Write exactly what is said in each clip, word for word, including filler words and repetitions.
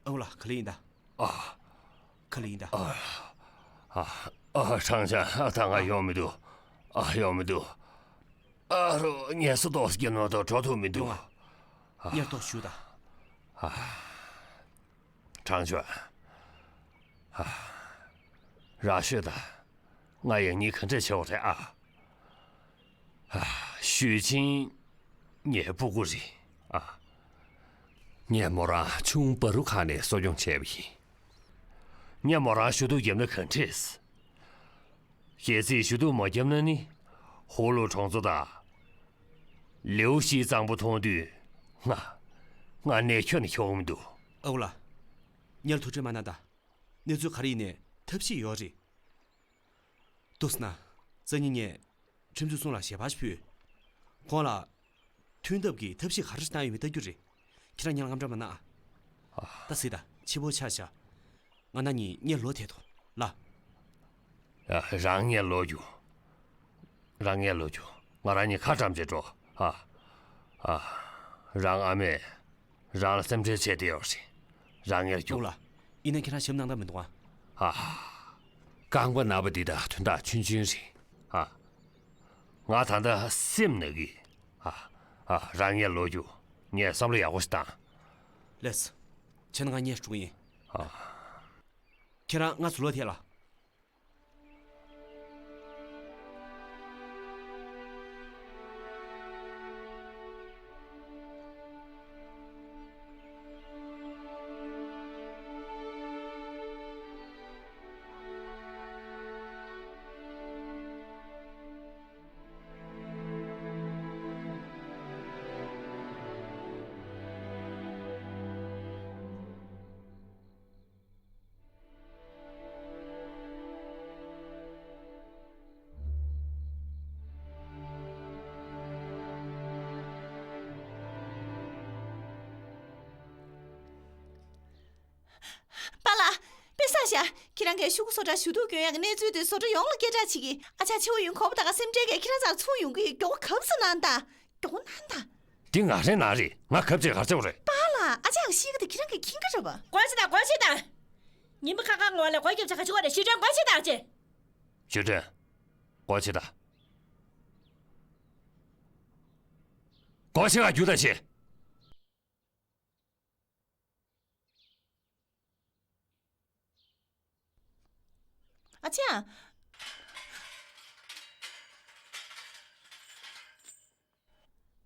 ཨོ་ལ་ག་ལེ་ཡིན་ད། ཨ། ག་ལེ་ཡིན་ད། ཨ། ཨ། ཨ། ཁྲང་ཅན། ཨ། ད་ང་ཡོང་མི་འདུག་ཨ། ཡོང་མི་འདུག་ཨ་རོ། ངལ་གསོ་ཏོག་ཙམ་རྒྱབ་ན་མ་གཏོགས་འགྲོ་ཐུབ་མི་འདུག་ཡོང་ཨ། ཨ། ཉལ་ཏོག་ཞུ་ད། ཨ། ཁྲང་ཅན། ཨ། ར་ཤོད་ད། ང་ཡང་སྙིང་ག་འདྲས་ཆེ་བ་རེད་ཨ། ཨ། ཞུས་ཅིན་ངའི་སྤུ་གུ་རེད་ཨ། ངས་མོ་རང་ཆུང་བ་རུ་ཁ་ནས་གསོ་སྐྱོང་བྱས་པ་ཡིན། ངས་མོ་རང་ཞུ་གཏུག་བརྒྱབ་ན་ག་འདྲས། གལ་སྲིད་ཞུ་གཏུག་མ་བརྒྱབ་ན་ནི། ཧུ་ལུ་གྲོང་ཚོ་དང་། ལེའུ་ཞིའི་གཙང་པོ་མཐོང་དུས། ང་། ང་གནས་ཁྱོན་ནས་ཁྱོག་མི་འདུག་ཨ་ཁུ་ལགས། ངས་ཐུགས་ཁྲལ་མ་གནང་དང་། གནས་ཚུལ་ག་རེ་ཡིན་ནའི་ཐབས་ཤེས་ཡོད་རེད། འདུག་སེ་ན། སང་ཉིན་ངས་ཁྲིམས་རྩོད་སྲུང་ལ་ཞལ་པར་ཞིག་ཕུལ། ཁོང་ལ་མཐུན་ཐབས་ཀྱི་ཐབས་ཤེས་ག་རེ་ཞིག་བཏང་ཡོད་མེད་ལྟ་རྒྱུ་རེད། ཁྱེད་རང་ཉལ་ལ་དངངས་སྐྲག་མ་གནང་ཨ། ད་གཟིགས་དང་། ཕྱི་པོ་ཆགས་ཤག་ང་ན་ནིང་ངས་ལོག་ཐལ་འདུག་ལ། ཡ། རང་ངས་ལོག་རྒྱུ། རང་ངས་ལོག་རྒྱུ། ང་རང་གཉིས་ཁ་བཀྲམ་བྱས་འགྲོ། ཨ། ཨ། རང་ཨ་མས་རང་ལ་སེམས་ཁྲལ་བྱས་བསྡད་ཡོད་རེད། རང་ངས་རྒྱུགས། ལགས་ལ། ཡིན་ན་ཁྱེད་རང་ཞབས་གནང་སྟངས་མི་འདུག་ཨ། ཨ། རྐང་པ་ན་བ་འདི་དང་དོན་དག་ཆུང་ཆུང་རེད། ཨ། ང་ད་ལྟ་སེམས་ན་གི། ཨ། ཨ། རང་ངས་ལོག་རྒྱུ། ངས་བསམ་བློ་ཡག་པོ་ཞིག་བཏང་། ལགས་སོ། བྱས་ན་ང་གཉིས་འགྲོ་གི་ཡིན། ཨ། ཁྱེད་རང་ང་ཚོ་ལོག་ཐལ་ལ། པཱ་ལགས། དཔེ་བསགས་ཤག་ཁྱེད་རང་གིས་ཤོག་གུ་བཟོ་གྲྭར་ཞུ་གཏུག་སྐྱོན་ཡག་གི་གནས་ཚུལ་དེ་བཟོ་གྲྭ་ཡོངས་ལ་སྐད་གྲགས་བྱེད་ཀྱི། ཨ་ཅག་ཆེ་བོ་ཡོན་ཁོག་པ་ད་ག་སེམས་ཁྲལ་གྱིས་ཁྱེད་རང་རྩར་ཚུར་ཡོང་གི་ཡོད། མགྱོགས་པོ་གབ་ས་གནང་དང་། མགྱོགས་པོ་གནང་དང་། འདི་ང་རའི་ནང་རེད། ང་གབ་བྱས་ག་རེ་བྱེད་པ་རེད། པཱ་ལགས། ཨ་ཅག་ཤེས་ཀྱི་འདུག་ཁྱེད་རང་གིས་མཁྱེན་གྱི་རེད་པ། སྒོ་ཕྱེ་དང་། སྒོ་ཕྱེ་དང་། ཉིན་མོ་ཁ་ཁ་ངོ་ལ་སྒོ་རྒྱབ་བྱས་ག་རེ་བྱེད་པ་རེད། ཞུས་ཀྲན། སྒོ་ཕྱེ་དང་ཅེ། ཞུས་ཀྲན། སྒོ་ཕྱེ་དང་། སྒོ་ཕྱེ་ག་རྒྱུགས་དང་ཅེ། ཨ་ཅག་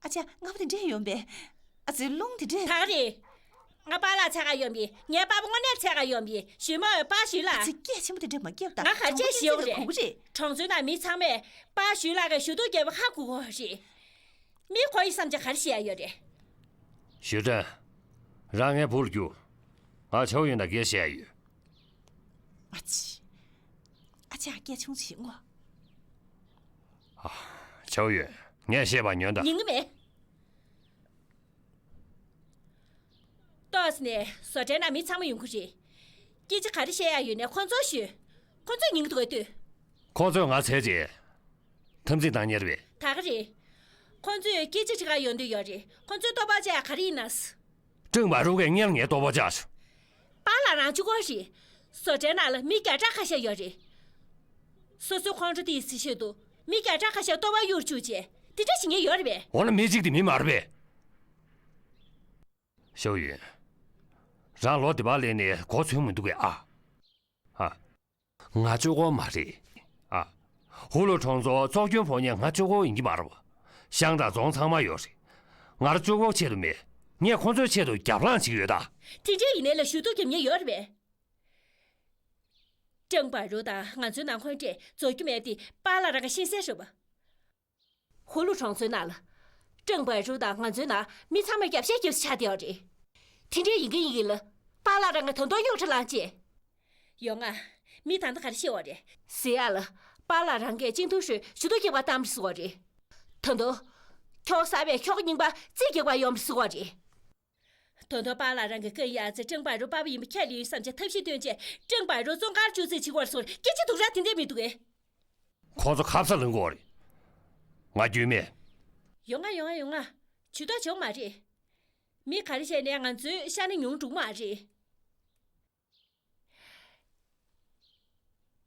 ཨ་ཅག་སྔ་པོ་དེ་འདྲས་ཡོང་པས། ཨ་ཙི། རླུང་དེ་འདྲས། ག་རེ། ང་པཱ་ལགས་འཚོལ་ག་ཡོང་པས། ངའི་པཱ་པ་དངོས་གནས་འཚོལ་ག་ཡོང་པས། ཞུས་མ་ཡོང་། པཱ་ཞུས་ལགས། ཨ་ཙི། སྐད་ཆེན་པོ་དེ་འདྲས་མ་བརྒྱབ་དང་། ང་ག་རེ་བྱས་ཞུས་ཡོང་རེད། གྲོང་ཚོའི་ནང་མི་ཚང་མས་པཱ་ཞུས་ལགས་ཀྱིས་ཞུ་གཏུག་བརྒྱབ་པ་ཧ་གོ་གི་རེད། མི་ཁོ་ཡི་བསམ་འཆར་ག་རེ་བཤད་ཡ་ཡོད་རེད། ཞུས་ཀྲན། རང་ངའི་བུ་ལ་རྒྱུགས། ང་ཆའོ་ཡོན་དང་སྐད་ཆ་བཤད་ཡ་ཡོད། ཨ་ཙི། ཨ་ཅག་སྐད་ཆུང་བྱེད་ངོ་། ཨ། ཆའོ་ཡོན། ངས་བཤད་པ་ཉོན་དང་། ཉན་གྱི་མེད། ཏོག་ཙམ་ནས་བཟོ་གྲྭའི་ནང་མི་ཚང་མ་ཡོང་གི་རེད། སྐད་ཆ་ག་རེ་བཤད་ཡ་ཡོད་ནའི་ཁོང་ཚོར་ཞུས། ཁོང་ཚོས་ཉན་གྱི་འདུག་གས་ལྟོས། ཁོང་ཚོས་ང་འཚོལ་རྗེས་འཐབ་འཛིང་བཏང་མཁན་རེད་པས། ད་ག་རེད། ཁོང་ཚོས་སྐད་ཆ་དྲི་ག་ཡོང་འདོད་ཡོད་རེད། ཁོང་ཚོའི་ལྟོ་ཕོག་བཅག་ཡ་ག་རེ་ཡིན་ན། ཀྲེང་པ་རུ་གིས་སྔོན་ལ་ངའི་ལྟོ་ཕོག་བཅག་བྱུང་། པཱ་ལགས་རང་གཅིག་པོ་རེད། བཟོ་གྲྭའི་ནང་ལ་མི་བརྒྱ་ཕྲག་ཁ་ཤས་ཡོད་རེད། སོ་སོའི་ཁོང་ཁྲོ་དེ་ཡི་ཚེ་ཆེད་དུ་མི་བརྒྱ་ཕྲག་ཁ་ཤས་ལྟོ་ཕོག་གཡུག་བཅུག་བྱས། དེ་འདྲ་བྱེད་མཁན་ཡོད་རེད་པས། འོ་ན་མི་གཅིག་དེ་མི་མ་རེད་པས། ཞའོ་ཡོན། རང་ལོ་དེ་བར་སླེབས་ནས་གོ་ཚོད་མི་འདུག་གས་ཨ། ཨ། ང་གཅིག་པོ་མ་རེད། ཨ། ཧུ་ལུ་གྲོང་ཚོ་བཙོག་གྱོན་ཕོག་མཁན་ང་གཅིག་པོ་ཡིན་གྱི་མ་རེད་པ། ཤང་དང་རྫོང་ཚང་མ་ཡོད་རེད། ང་རང་གཅིག་པོ་ཆེད་དུ་མེད། ངས་ཁོང་ཚོའི་ཆེད་དུ་རྒྱབ་ལངས་བྱེད་ཀྱི་ཡོད་ད། དེ་འདྲ་ཡིན་ནའི་ལ་ཞུ་གཏུག་རྒྱབ་མཁན་ཡོད་རེད་པས། ཀྲེང་པ་རུ་དང་ང་ཚོའི་ནང་ཁོང་ཁྲལ་རྫོགས་རྒྱུ་མེད་དེ་པཱ་ལགས་རང་གིས་ཤེས་གསལ་རེད་པ། ཧུ་ལུ་གྲོང་ཚོའི་ནང་ལ། ཀྲེང་པ་རུ་དང་ང་ཚོའི་ནང་མི་ཚང་མ་རྒྱབ་ཤ་རྒྱབ་ཤ་ཆགས་བསྡད་ཡོད་རེད། དེ་འདྲ་ཡིན་གྱི་ཡིན་གྱི་ལ། པཱ་ལགས་རང་གིས་ད་དུང་རྙོག་དྲ་ལངས་བྱས། ཡོང་ང་། མི་ད་ལྟ་ག་རེ་བཤད་ཡོད་རེད། ཟེར་ཡ་ལ། པཱ་ལགས་རང་གིས་གཅིག་མཐུན་ཧྲུའུ་ཞུ་གཏུག་རྒྱག་པར་གཏམ་རེད་ཟེར་བ་རེད། ད་དུང་། ཁྱོག་གསར་པས་ཁྱོག་རྙིང་པ་རྩིས་རྒྱག་པར་ཡོང་བ་རེད་ཟེར་བ་རེད། ད་དུང་པཱ་ལགས་རང་གིས་ཀེ་ཡ་ཙེ་ཀྲེང་པ་རུ་པཱ་ཕ་ཡིན་པ་ཁས་ལེན་ཡོད་བསམ་བྱས་ཐབས་ཤེས་བཏོན་བྱས་ཀྲེང་པ་རུ་བཙོན་ཁང་བཅུག་རྩིས་བྱེད་དགོས་རེད་ཟེར་སྐད་ཆ་སྡུག་ར་དེ་འདྲས་མི་འདུག་གས། ཁོ་ཚོ་ཁ་ས་ལེན་དགོས་རེད། ང་རྒྱུས་མེད། ཡོང་ང་ཡོང་ང་ཡོང་ང་། ཇུས་གཏོགས་བྱུང་མ་རེད། མི་ག་རེ་བྱས་ནས་ང་ཚོའི་ཤ་ནི་ཉུང་འགྲོ་མ་རེད།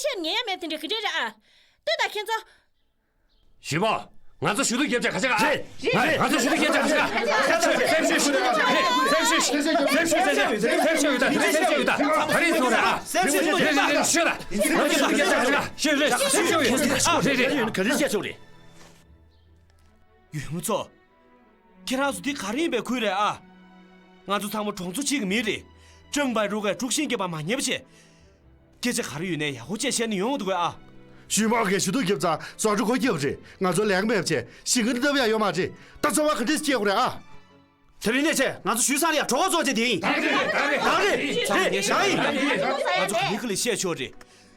ཆ་བཤད་ཉན་ཡ་མེད་དེ་འདྲ་ག་འདྲ་རེད་ཨ། ལྟོས་དང་ཁྱེད་ཚོ། ཞུས་མོ། ང་ཚོ་ཞུ་གཏུག་རྒྱབ་ཆེད་ག་ཆེ་ག་རེད། ང་ཚོ་ཞུ་གཏུག་རྒྱབ་ཆེད་ག་ཆེ་ག་སེམས་ཤུགས་ཤུགས་སེམས་ཤུགས་སེམས་ཤུགས་སེམས་ཤུགས་ཡོད་ད། སེམས་ཤུགས་ཡོད་ད། ག་རེ་སོང་རེད་ཨ། སེམས་ཤུགས་ཡོད་ད། ང་ཚོ་ཞུ་གཏུག་རྒྱབ་ཆེད་ག་ཆེ་ག་ཤེས་རེད། སེམས་ཤུགས་ཡོད་ཨ། རེད་རེད། ག་རེ་བཤད་ཆོག་རེད། ཡུལ་མི་ཚོ། ཁྱེད་རང་ཚོ་འདི་ག་རེ་ཡིན་པའི་ཁུལ་རེད་ཨ། ང་ཚོ་ཚང་མ་གྲོང་ཚོ་གཅིག་གི་མི་རེད། ཀྲང་པའི་རུ་ཀས་དཀྲུག་ཤིང་བརྒྱབ་པ་མ་ཉན་པ་བྱེད། སྐད་ཆ་ག་རེ་ཡོད་ནའི་ཡག་པོ་བྱས་བཤད་ན་ཡོང་འདུག་གས་ཨ། ཞུས་མོ་གིས་ཞུ་གཏུག་རྒྱབ་ཙང་བཟོ་གྲྭ་ཁོ་རྒྱབ་རེད། ང་ཚོ་ལས་ཀ་མེད་པ་བྱས་ཞིང་ཁ་འདི་ལྟ་བུ་ཡང་ཡོད་མ་རེད། ད་འཚོ་བ་ག་འདྲས་སྐྱེལ་དགོས་རེད་ཨ། དེ་རིང་ནས་བྱས་ང་ཚོ་ཞུས་ཚར་ཡ་གྲོད་ཁོག་ཚོ་བྱས་དེ་ཡིན། ད་རེད། ད་རེད། ད་རེད། ད་རེད། ང་ཚོ་ག་ལེ་ག་ལེ་བཤད་ཆོག་རེད།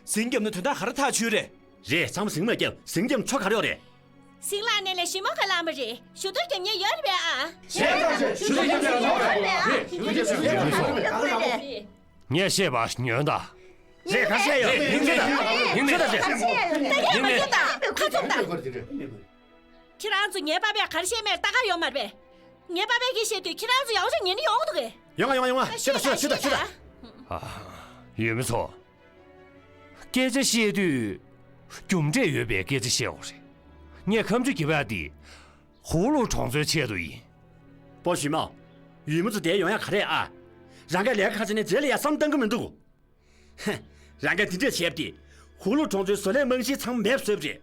ཟིང་རྒྱབ་ན་དོན་དག་ག་རེ་ཐག་ཆོད་རེད། རེད། ཚང་མ་ཟིང་མ་རྒྱབ། ཟིང་རྒྱབ་ན་ཆོ་ག་རེ་ཡོད་རེད། ཟིང་ལ་ནས་ལས་ཞི་མོ་ཁ་ལངས་པ་རེད། ཞུ་གཏུག་རྒྱབ་ཉེན་ཡོད་རེད་པས་ཨ། ཞུ་གཏུག་རྒྱབ་ཉེན་ཡོད་རེད་པས་ཨ། ཞུ་གཏུག་རྒྱབ་ཉེན་ཡོད་རེད་པས་ཨ། ངས་བཤད་པ་ཉོན་དང་། རེད། ག་བཤད་ཡོད། ཡིན་ནས་ཡིན་ནས་ད་ཡང་མ་ཡིན་དང་ཁ་ཚུམ་དང་། ཁྱེད་རང་ཚོ་ངའི་པ་ཕས་ག་རེ་བཤད་མེད་ལྟ་ག་ཡོད་མ་རེད་པས། ངའི་པ་ཕས་གིས་བཤད་དུས་ཁྱེད་རང་ཚོ་ཡག་པོ་ཅིག་ཉན་ནི་ཡོང་གི་འདུག་གས། ཡོང་ང་ཡོང་ང་ཡོང་ང་། ཤོད་དང་ཤོད་དང་ཤོད་དང་ཤོད་དང་། ཡུལ་མི་ཚོ། སྐད་ཆ་བཤད་དུས། རྒྱུ་འབྲས་ཡོད་པའི་སྐད་ཆ་བཤད་དགོས་རེད། ངས་ཁ་མཆུ་གྱིས་པ་འདི། ཧུའུ་ལུའུ་གྲོང་ཚོའི་ཆེད་དུ་ཡིན། པོ་ཞུས་མོ། ཡུལ་མི་ཚོ་དེར་ཡོང་ཡ་ག་རེད་ཨ། རང་གིས་ལས་ཀ་ཁ་ཕྱེ་ནས་རྗེས་ལ་ཡ་བསམ་གཏོང་གི་མི་འདུག་ཧེ། རང་གིས་འདི་འདྲས་བྱས་པ་དེ། ཧུའུ་ལུའུ་གྲོང་ཚོའི་བཟོ་ལས་རྨང་གཞི་ཚང་མ་མེད་པ་བཟོས་པ་རེད།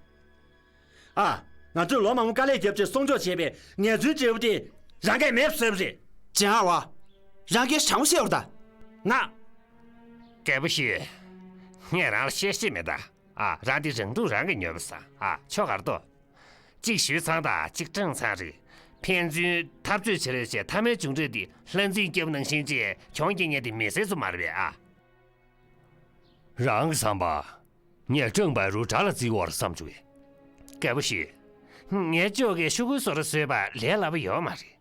ཨ། ང་ཚོས་ལོ་མང་པོ་དཀའ་ལས་བརྒྱབ་བྱས་སྲུང་སྐྱོབ་བྱས་པའི་ངལ་རྩོལ་འབྲས་བུ་དེ་རང་གིས་མེད་པ་བཟོས་པ་རེད། ཅན་ཨ་བ། རང་གིས་དྲང་པོ་བཤད་པར་གདའ། ང་། རྒད་པོ་ཞིག་ངས་རང་ལ་བཤད་ཤེས་མེད་ད། ཨ། རང་འདི་རང་སྡུག་རང་གིས་ཉོས་པ་ས། ཨ། ཆོ་གར་ཏོ། གཅིག་ཞུས་ཚང་དང་གཅིག་སྤྲང་ཚང་རེད། ཕན་ཚུན་འཐབ་རྩོད་བྱེད་རེས་བྱས་མཐའ་མའི་མཇུག་འབྲས་འདི་ལྷ་འཛིན་སྐྱབས་ནང་བཞིན་བྱས་གྱོང་རྒྱག་མཁན་དེ་མི་སེར་ཚོ་མ་རེད་པས་ཨ། རང་གི་བསམ་པ། ངས་སྤྲང་པའི་རུ་དགྲ་ལ་བརྩི་བར་བསམ་བྱུང་བས། རྒད་པོ་ཞིག་ངའི་ཅོག་གིས་ཤོག་གུའི་བཟོ་གྲྭ་བཟོས་པ་ལས་སླ་པོ་ཡོད་མ་རེད།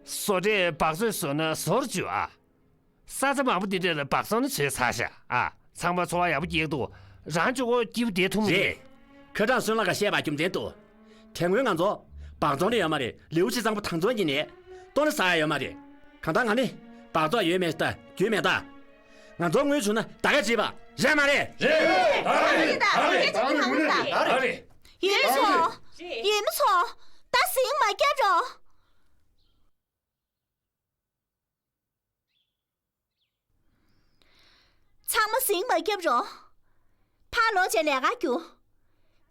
བཟོ་གྲྭས་སྦགས་བཙོག་བཟོས་ན་བཟོ་རུ་འཇུག་ཨ། ས་ཆ་མང་པོ་འདི་འདྲ་ལ་སྦགས་བཙོག་ནི་བཟོས་ཚར་ཤག་ཨ། ཚང་མ་འཚོ་བ་ཡག་པོ་སྐྱེལ་འདུག་རང་ཅོག་གོ་སྐྱིད་པོ་བསྡད་ཐུབ་མི་རེད། ཁ་ཏྲང་སོན་ལགས་ཀྱིས་བཤད་པ་རྒྱུ་མཚན་འདུག་དེ་སྔོན་ང་ཚོ་སྦགས་བཙོག་ནི་ཡོད་མ་རེད། ལེའུ་ཆི་ཚང་པོ་ཐང་ཚོང་གི་ནས་ལྟོ་ནི་ཟ་ཡ་ཡོད་མ་རེད། གང་ལྟར་ང་ནི་སྦགས་བཙོག་ཡོད་མེད་ལྟ་རྒྱུས་མེད་ད། ང་ཚོ་དངུལ་བྱུང་ན་ད་ག་བྱེད་པ་རེད་མ་རེད། རེད། ད་རེད། ད་རེད། ད་རེད། ད་རེད། ཡུལ་མི་ཚོ། ཡུལ་མི་ཚོ། ད་ཟིང་མ་རྒྱབ་རོགས། ཚང་མ་ཟིང་མ་རྒྱབ་རོགས། ཕར་ལོག་བྱས་ལས་ཀ་རྒྱུགས།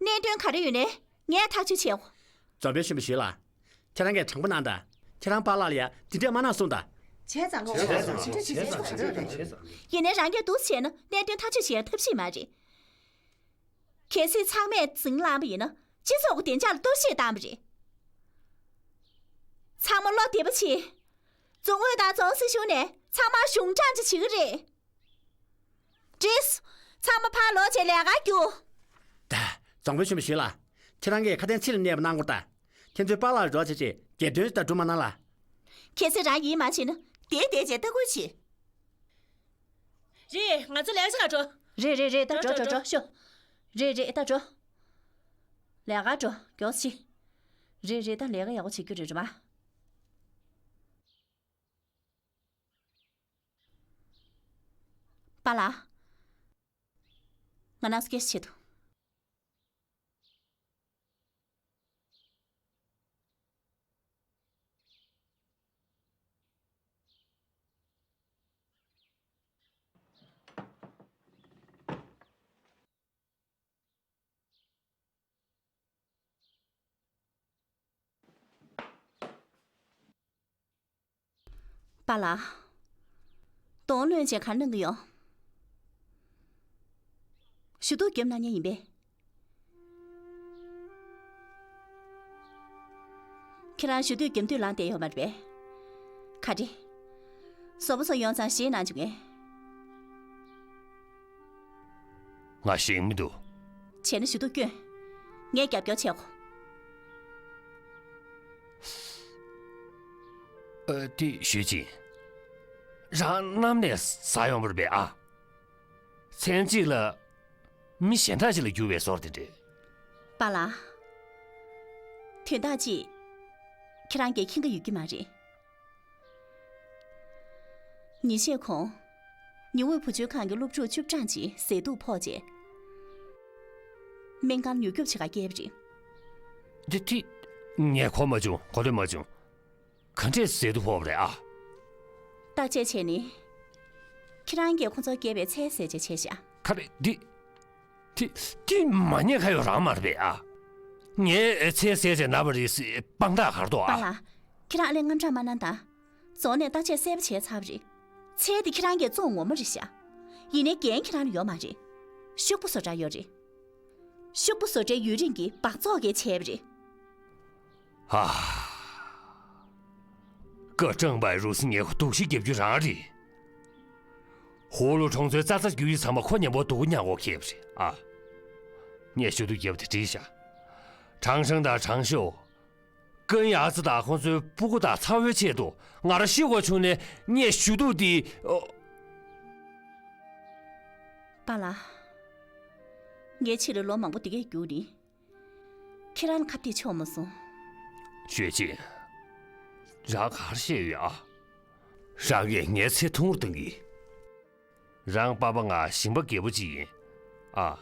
གནད་དོན་ག་རེ་ཡོད་ནའི་ངས་ཐག་གཅོད་བྱེད་འོ། རྫོང་དཔོན་ཆེན་པོ་ཞུས་ལགས། ཁྱེད་རང་གིས་དྲང་པོ་གནང་དང་། ཁྱེད་རང་པཱ་ལགས་ལ་ཡ་དེ་འདྲས་མ་གནང་གསུངས་དང་། བྱས་ཙང་ངོ་། བྱས་ཙང་། བྱས་ཙང་། བྱས་ཙང་། བྱས་ཙང་། ཡིན་ནའི་རང་གིས་འདུག་བྱས་ན་གནད་དོན་ཐག་གཅོད་བྱེད་ཡ་ཐབས་ཤེས་མ་རེད། གལ་སྲིད་ཚང་མས་འཛིང་ལངས་པ་ཡིན་ན་སྤྱི་ཚོགས་ཀྱི་བདེ་འཇགས་ལ་གཏོར་བཤིག་བཏང་བ་རེད། ཚང་མ་བློ་བདེ་པོ་བྱེད། རྫོང་ཨུད་དང་རྫོང་སྲིད་གཞུང་ནས་ཚང་མ་གཞུང་དྲང་ཅིག་བྱེད་ཀྱི་རེད། བྲིས། ཚང་མ་ཕར་ལོག་བྱས་ལས་ཀར་རྒྱུགས། ད། རྫོང་དཔོན་ཆེན་པོ་ཞུས་ལགས། ཁྱེད་རང་གིས་ཁ་དན་ཕྱི་ལ་གནས་པ་གནང་དགོས་དང་། ཁྱེད་ཚོས་པཱ་ལགས་ལ་འགྲོ་བྱས་རྗེས་རྒྱལ་དོན་ལྟར་སྒྲུབ་མ་གནང་ལགས། གལ་སྲིད་རང་ཡིད་མ་ཆེས་ན་དེའི་དེ་རྗེས་ལྟ་སྐུལ་བྱེད། རེད། ང་ཚོ་ལས་ཀ་བྱེད་ག་འགྲོ། རེད་རེད་རེད། ད་འགྲོ་འགྲོ་འགྲོ་འགྲོ་འགྲོ། ཤོག་རེད་རེད། ད་འགྲོ། ལས་ཀར་འགྲོ། མགྱོགས་ཤིག་རེད་རེད། ད་ལས་ཀ་ཡག་པོ་བྱེད་རྒྱུ་རེད། རེད་པ། པཱ་ལགས། ང་རང་ཚོ་སྐད་ཆ་བྱེད་དོ། པཱ་ལགས། གདོང་ལོན་བྱས་ག་རེ་གནང་གི་ཡོད། ཞུ་གཏུག་བརྒྱབ་གནང་མཁན་ཡིན་པས། ཁྱེད་རང་ཞུ་གཏུག་བརྒྱབ་འདོད་ལངས་བསྡད་ཡོད་མ་རེད་པས། ག་རེ། བཟོ་པ་ཚོ་ཡོང་ཙང་བཞེས་གནང་བྱུང་ངས། ང་ཞིག་མི་འདུག་བྱས་ན་ཞུ་གཏུག་སྐྱོན། ངས་རྒྱབ་སྐྱོར་བྱེད་དགོས། ཨ། དེ་ཞུས་ཅིང་། རང་གནམ་ནས་ཟག་ཡོང་བ་རེད་པས་ཨ། མཚན་གཅིག་ལ་མི་གཞན་དག་ཅིག་ལ་འགྱུར་བའི་བཟོ་འདྲ་དེ་འདྲས། པཱ་ལགས། དོན་དག་ཅིག་ཁྱེད་རང་གིས་མཁྱེན་གྱི་ཡོད་ཀྱི་མ་རེད། ཉིན་ཤས་གོང་། ཉི་འོད་བུ་བཅོལ་ཁང་གི་སློབ་ཕྲུག་བཅུ་གྲངས་ཅིག་ཟས་དུག་ཕོག་རྗེས། སྨན་ཁང་མྱུར་སྐྱོབ་བྱེད་གར་བསྐྱལ་བ་རེད། དེ་དེ། ངས་གོ་མ་བྱུང་། གོ་ཐོས་མ་བྱུང་། ག་འདྲས་ཟས་དུག་ཕོག་པ་རེད་ཨ། བརྟག་དཔྱད་བྱས་ནས། ཁྱེད་རང་གིས་ཁོ་ཚོར་བསྐྱལ་བའི་ཚལ་ཟས་བཅས་བྱས་ཤག་ག་རེ། འདི། དེ། དེ་མ་ཉེས་ཁ་ཡོད་རང་མ་རེད་པས་ཨ། ངས་ཚལ་ཟས་བཅས་ན་བ་རེད་ཟེར་དཔང་རྟགས་ག་རེ་འདུག་ཨ། པཱ་ལགས། ཁྱེད་རང་ཨ་ལས་དངངས་སྐྲག་མ་གནང་དང་། རྫོང་ནས་བརྟག་དཔྱད་གསལ་པོ་བྱས་ཚར་བ་རེད། ཚལ་དེ་ཁྱེད་རང་གིས་བཙོང་ངོ་མ་རེད་ཤག་ཡིན་ནའི་འགན་ཁྱེད་རང་ལ་ཡོད་མ་རེད། ཤོག་བུ་བཟོ་གྲྭ་ཡོད་རེད། ཤོག་བུ་བཟོ་གྲྭའི་ཡུན་རིང་གི་སྦགས་བཙོག་གིས་བྱས་པ་རེད། ཧ། བཀའ་དྲང་པའི་རུ་སི་ཉེ་ཁོ་སྡུག་ཤི་རྒྱབ་རྒྱུ་རང་རེད། ཧོ་ལོ་གྲོང་ཚོའི་ཙ་ཙ་རྒྱུ་ཡི་ཚང་མ་ཁོ་མཉམ་པོ་སྡུག་མྱངས་གོ་ཁེབས་རེད་ཨ། ངས་ཞུ་གཏུག་རྒྱབ་དེ་བྲིས་ཤག་ཁྲང་ཧྲང་དང་ཁྲང་ཤོ། ཀན་ཡ་ཙི་དང་ཁོང་ཚོའི་སྤུ་གུ་དང་ཚ་བོའི་ཆེད་དུ་ང་རང་ཤི་དགོས་བྱུང་ནས་ངས་ཞུ་གཏུག་འདི། ཨོ། པཱ་ལགས། ངའི་ཕྱིར་ལོ་མང་པོ་འདི་གས་རྒྱུགས་ནི། ཁྱེད་རང་ལ་ཁ་གཏད་ཆོག་མ་སོང་། ཞུས་ཅིན། རང་ག་རེ་བཤད་ཡོད་ཨ། རང་གིས་ངའི་ཚེ་ཐུང་ངུར་བཏང་གི། རང་པ་ཕ་ང་ཞིང་པ་རྒད་པོ་ཅིག་ཡིན་ཨ།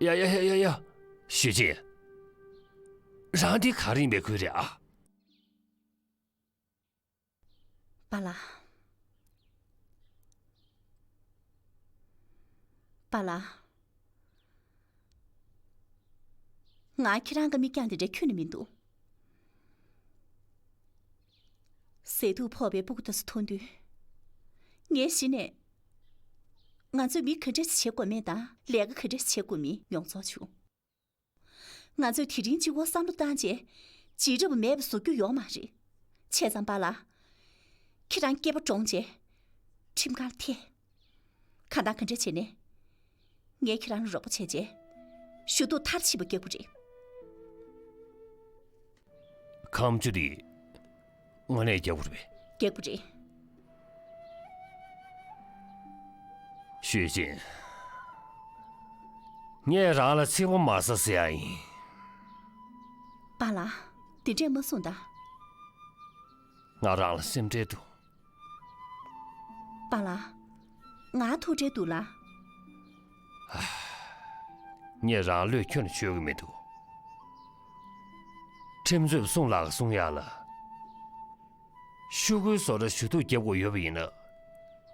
ཡ་ཡ་ཡ་ཡ་ཡ། ཞུས་ཅིན། རང་འདི་ག་རེ་ཡིན་པའི་ཁུལ་རེད་ཨ། པཱ་ལགས། པཱ་ལགས། ང་ཁྱེད་རང་གི་མིག་རྒྱང་དེ་འདྲ་ཁྱོན་ནས་མི་འདུག་ཟས་དུག་ཕོག་པའི་སྤུ་གུ་དེ་ཚོ་མཐོང་དུས། ངས་གཞི་ནས། ང་ཚོས་མི་ག་འདྲ་ཞིག་བྱེད་དགོས་མིན་དང་ལས་ཀ་ག་འདྲ་ཞིག་བྱེད་དགོས་མིན་མྱོང་ཚོར་བྱུང་། ང་ཚོས་དེ་རིང་གཅིག་པོ་བསམ་བློ་བཏང་རྗེས། བྱེད་རབས་མེད་པ་བཟོ་རྒྱུ་ཡོད་མ་རེད། བྱས་ཙང་པཱ་ལགས། ཁྱེད་རང་སྐྱེས་པ་གྲོངས་རྗེས། ཁྲིམས་ཁང་ལ་ཐད། གང་ལྟར་ག་འདྲ་བྱས་ནས། ངས་ཁྱེད་རང་ལ་རོགས་པ་བྱས་རྗེས། ཞུ་གཏུག་མཐར་ཕྱིན་པ་རྒྱག་དགོས་རེད། ཁ་མཆུ་དེ། དངོས་གནས་རྒྱག་དགོས་རེད་པས། རྒྱག་དགོས་རེད། ཞུས་ཅིན། ངས་རང་ལ་ཚིག་པ་མ་ཟ་ཟེར་ཡ་ཡིན། པཱ་ལགས། དེ་འདྲས་མ་གསུངས་དང་། ང་རང་ལ་སེམས་ཁྲལ་འདུག་པཱ་ལགས། ང་ཐུགས་ཁྲལ་འདུག་ལགས། ངས་རང་བློས་ཁྱོན་ནས་ཆོད་ཀྱི་མི་འདུག་ཁྲིམས་རྩོད་པ་སུང་ལགས་ཀྱིས་གསུང་ཡག་ལ། ཤོག་གུའི་བཟོ་གྲྭ་ཞུ་གཏུག་རྒྱབ་དགོས་ཡོད་པ་ཡིན་ན།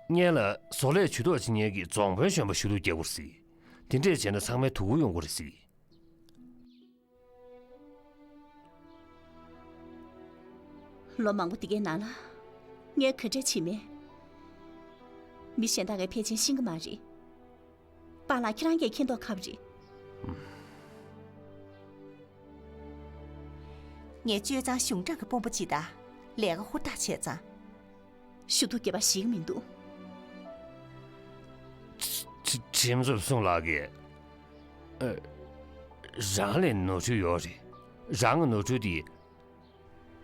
སྔོན་ལ་བཟོ་ལས་ཇུས་གཏོགས་བྱེད་མཁན་གྱི་རྫོང་དཔོན་གཞོན་པ་ཞུ་གཏུག་རྒྱག་དགོས་རེད་ཟེར། དེ་འདྲས་བྱས་ན་ཚང་མའི་དོ་ཁུར་ཡོང་གི་རེད་ཟེར། ལོ་མང་པོ་འདི་གའི་ནང་ལ་ངས་ག་འདྲས་བྱས་མེད། མི་གཞན་དག་གིས་ཕལ་ཆེར་ཤེས་ཀྱི་མ་རེད། པཱ་ལགས་ཁྱེད་རང་གིས་མཁྱེན་མདོག་ཁ་པོ་རེད། ངས་བཅོས་ཙང་གཞུང་དྲང་གི་དཔོན་པོ་ཅིག་དང་ལས་ཀ་ཧུར་ཐག་བྱས་ཙང་། ཞུ་གཏུག་རྒྱབ་པ་ཞིག་མི་འདུག་ཁྲི་ཁྲིམས་རྩོད་སྲུང་ལགས་ཀྱིས། ཨ། རང་ལ་ནོར་འཁྲུལ་ཡོད་རེད། རང་གི་ནོར་འཁྲུལ་དེ།